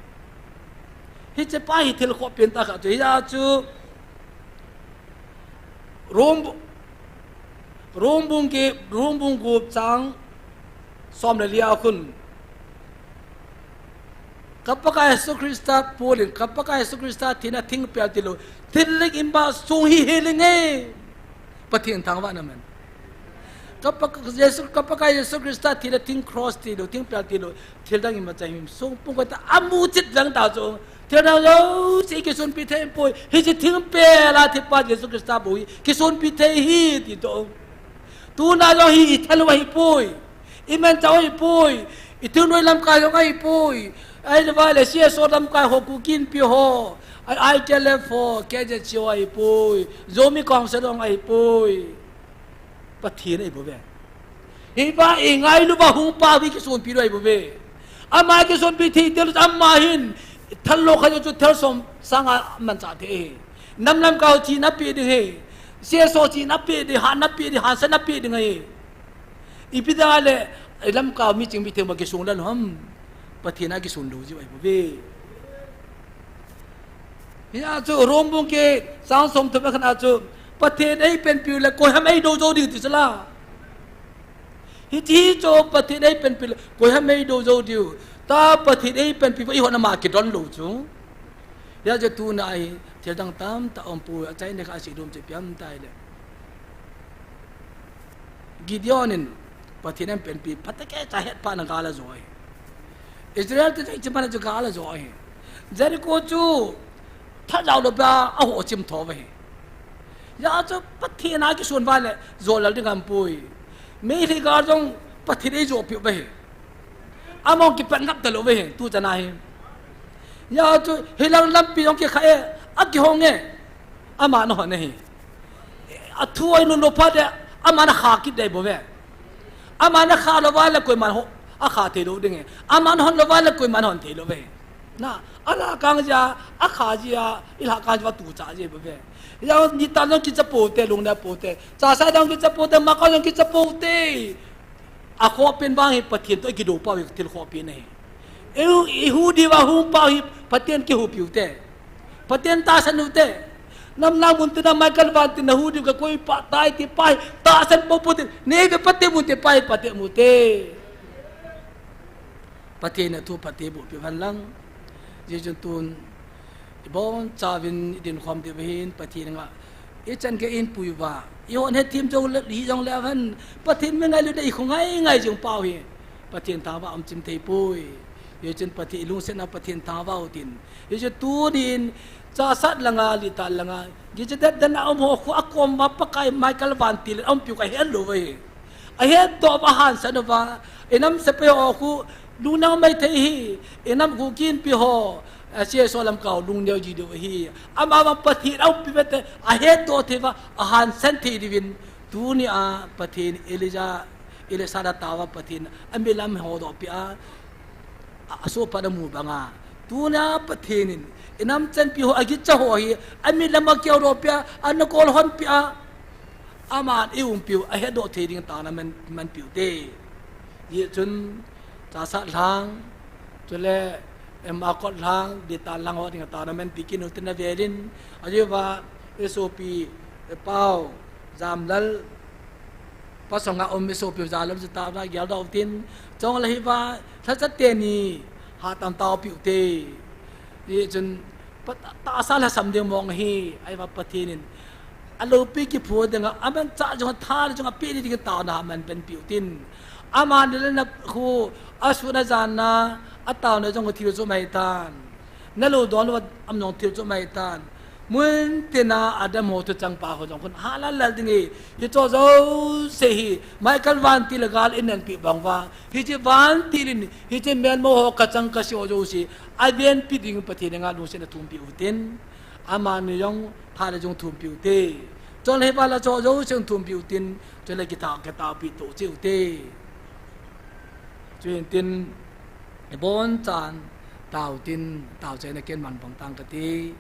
Hiche pa hi thil khoh pen tah khat chu, hia chu, Rom, Rom bung ki, Rom bung gup chang, som le li a khun, Ka Pakai Jesu Christa pulin, ka Pakai Jesu Christa thina thingpel tilou, thil ling in ba sung hi healing e. Pathen thangvahna man. Ka Pak-, Jesu, ka Pakai Jesu Christa thina thing cross tilou, thingpel tilou, thil dang in ba chai him sung pung ko ta amu chit dang ta chu. Thil dang jouse kisunpi thei poi, hiche thingpel a thi pa Jesu Christa bou hi, kisunpi thei hi ti to. Tuna jong hi i thal u ahipoi. I manchah u ahipoi. I thunoi lamkai jong ahipoi. Ahilou vale C S O lamkai ho, Kuki Inpi ho. I, I T L F ho, K Z C ho ahipoi. Zomi Council jong ahipoi. Pathen ahi bouve. Hiva i ngailu va hung pa hi kisunpi lou ahi bouve. Ama kisunpi thei tel ama hin. Thal lou kha chu thal som sanga manchah thei ahi. Nam lamkai ho chihna pe ding ahi. C S O chihna pe ding, hatna pe ding, hansatna pe ding ahi. Ipi ding le, i lamkai mi ching mi theng ma kisung dan ham. Pathen a kisun lou jiu ahi bouve. Hia chu Rom bung ki chang som thum le khat a chu, Pathen eipanpiu le koi ham eidou jou ding ti chu la. Hiti chu Pathen eipanpiu le koi ham eidou jou diu. Ta Pathen eipanpiu va i hon ama kidon lou chu. Hia chu tuna hi, thil dang tamtah um poi, achaina kha asi dum chu piam tai le. Gideon in Pathen eipanpi phatah kei cha het pa na gal a jo ahi. Israel te chai chimana chu gal a jo ahi. Jericho chu thajao lou pa a ho chim tho ahi. Hia chu Pathen a kisun va le jo lal ding ham poi. Meitei gal jong Pathen eijopi uve ahi. Among kipat ngap talou ve hi, tu chana hi. Hia chu, hilang lampi jong kikha e, akihong e. Ama na hon e hi. Athu ahi nun lou phat e, ama na kha kit dei bouve. Ama na kha lou va le koiman ho, akha thei lou ding e. Ama na hon lou va le koiman hon thei lou ve. Na, alhakang jia, akha jia, ilhakang jia tucha jia bou ve. Jong nitan jong kicha poute, lungneo poute. Chasat jong kicha poute, makon jong kicha poute. Akhohpen vang hi Pathen toh ikidou pau hi thil khohpen ahi. I, ihu diuva hung pau hi Pathen kihuhpi ute. Pathen tahsan ute. Nam lang mun tina Michael Vantil nahu diu kakoi pa tai ti pa hi tahsan poupou te. Neive pate mu te, pa hi pate mu te. Pathen in athu phatthei boh peh hen lang. Hijeh chun tun ibonchauvin idin khom diu ahin Pathen anga ichan gei in pui uva, ihon hethem jongle, hi jongle hen, Pathen mi ngailutna ikho ngai ngai jing pau hi Pathen thangvah a um chim thei poi. Hijeh chun Pathen ilungsetna Pathen thangvah utin. Hijeh chun tunin Chassad langa, Litan langa, Gichadep dan a um ho khu akom uva Pakai Michael Vantil in aumpiu kahet lou uve. Ahetdoh uva, ahansan uva, inam sepai ho khu lungneo maithei hi, inam khu kinpi ho, a, C S O lamkai ho lungneo ji diu ahi. Amavang Pathen aumpi vete, ahetdoh thei uva, ahansan thei diuvin, tunia Pathen Elijah, Elisha da tauva Pathen, amilam hodoh peh a, a, asohphat amu banga. Tunia Pathen in, inam chanpi ho, agicha ho hi, amilam akihodoh peh a, ana kolhon peh a, aman eiumpiu, ahetdoh thei ding taona man, manpiu te. Hijeh chun, Chassad lang, chule, em, Akot lang, Litan lang ho dinga taona manpi kit u tina velin, ajeh uva, isopi, ipau, Jamlal, Pasonga um isopiu Jamlal chu taona geldoh utin, chule hiva, lhacha teni, hatah in taopeh ute. Hijeh chun, pa, ta, tahsa lhasam ding mong ahi, ahivang Pathen in, aloupi kiphu dinga, amanchah jong, tha jong apeh ding taona manpeh utin. Amani le na khu, asun ajanna, ataona jong thil jom ahitan. Nalou don uva um jong thil jom ahitan. Mun tina adam ho thuchang pa ho jong khun halal lal ding ahi. Hicho jouse hi, Michael Vantil le gal in anpeh bang uva, hiche Vantil in, hiche melmo ho kachang kasei ho jouse, avenpi ding Pathen anga lungset athumpi utin. Amani jong, tha le jong thumpi ute. Chule hiva la cho jouse thumpi utin, chule kitha, kitaopi to cheh ute. Chuin tin, ibonchan, tao tin, tao chaina ken man bang tang kati.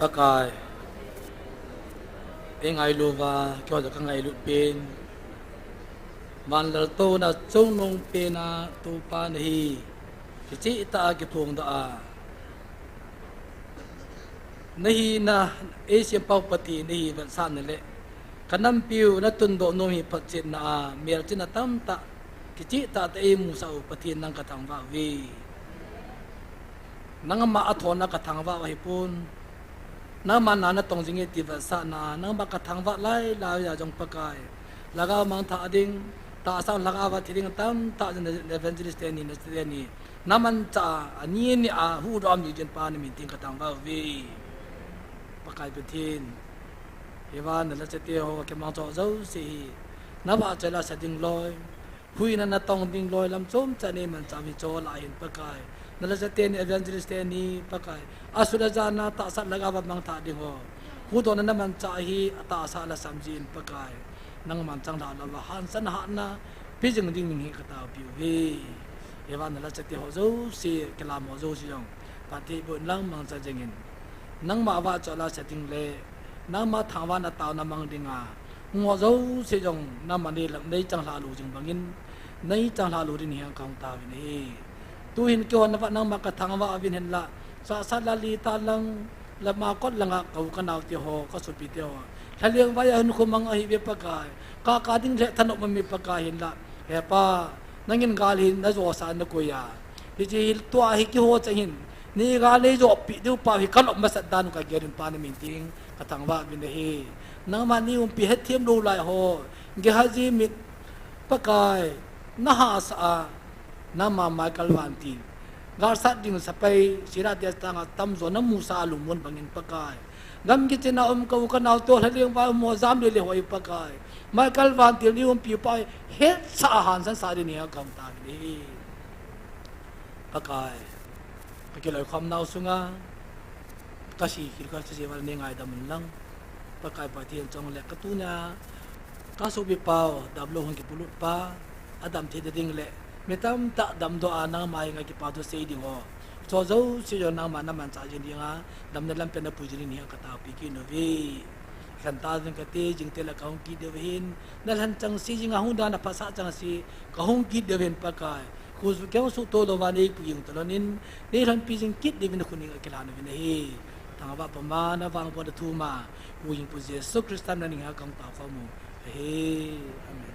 Pakai, eingailu uva, keiho jong kangailut pen. Van laltouna chungnung pena Toupa nahi, kicheh tah a kiphongdoh a. Nahina, eisempau Pathen nahi vetsahna le, kanampiu natundoh nom hi photchetna a, melchihna tamtah, kicheh tah tah eimusah u Pathen nang kathangvah uve. Nangma a thona kathangvah u ahipon. Nangma na natong jing e ti vetsahna, nangma kathangvah lailai a jong Pakai. Lhagao mangthah ding, tahsa lhagao a thi ding tamtah jong evangelist teni, nastudent teni. Namanchah a, ani ani a, huhdoh a um jing Pa namin tin kathangvah uve. Pakai Pathen. Hiva nalhachate ho kimangcha jouse hi. Navahchoi lasa ding loi. Huhhingna natong ding loi lam chomcha neimanchah u hi chol ahin Pakai. Nalhachate ni evangelist teni Pakai. Asu le jana tahsa lhagao a mangthah ding ho. Huhdohna namanchah hi atahsa lhasam jin Pakai. Nangman changlhah louva hansan hatna pe jing ding hi kataopiu ve. Hiva nalhachate ho jouse, kilam ho jouse jong. Phatthei boh in lang mangcha jingin. Nangma vahchoi lasa ding le, nangma thangvahna taona mang dinga, ngo jouse jong, nangma nei lang, nei changlhah lou jing bangin, nei changlhah lou ding hi kahung taovin ahi. Tuhin keiho navah nangma kathangvah uvin hinla, sahsat la li tha lang, lama kot langa ka u ka nao teho, ka sopi teho. Lhaleng vai a hinkho mang ahi ve Pakai, ka ka ding le thanop mami Pakai hinla, he Pa, nangin gal hi najosah nakoi a. Hiche hi tua hi keiho chang hin, nei gal nei jopi diu pa hi kalom masat dan u kagel in Pa namin tin kathangvah uvin ahi. Nangma nei umpi hetthem lou lai ho, Gehazi mit Pakai, nahahsa a, nangma Michael Vantil. Galsat ding sepai, Syrah distanga tamjo namusah a lungmon bangin Pakai. Gam kichena um ka u ka nao teho lhaleng vai a um ho jam le le ho hi Pakai. Michael Vantil nei umpi pa hi hetsah a hansan sah ding hi kahung taovin ahi. Pakai, ka kiloikhom nau sunga, ka si khel ka si val nei ngaidam un lang. Pakai Pathen chong le ka tunia, ka sopi pau, damlou hung kipolut pa, adam thei ding le, mi tamtah damdoh a nangma henga kipa thu sei ding ho. Cho jouse jong nangma namanchah jing dinga, damna lampi a napui jing ding hi kataopi kit uve. Lhan ta jing kate, jing te la kahung kit diu ahin, nalhan chengse jinga hung dan a phasah chengse, kahung kit diu ahin Pakai. Khusu keu suhto louva neipui jing talon in, neilhonpi jing kit diuvin khut in kakilhan uvin ahi. Thangvah puma, navangbohna thuma, Huhhingpu Jesu Christa min a kahung taokhom u ahi. Amen.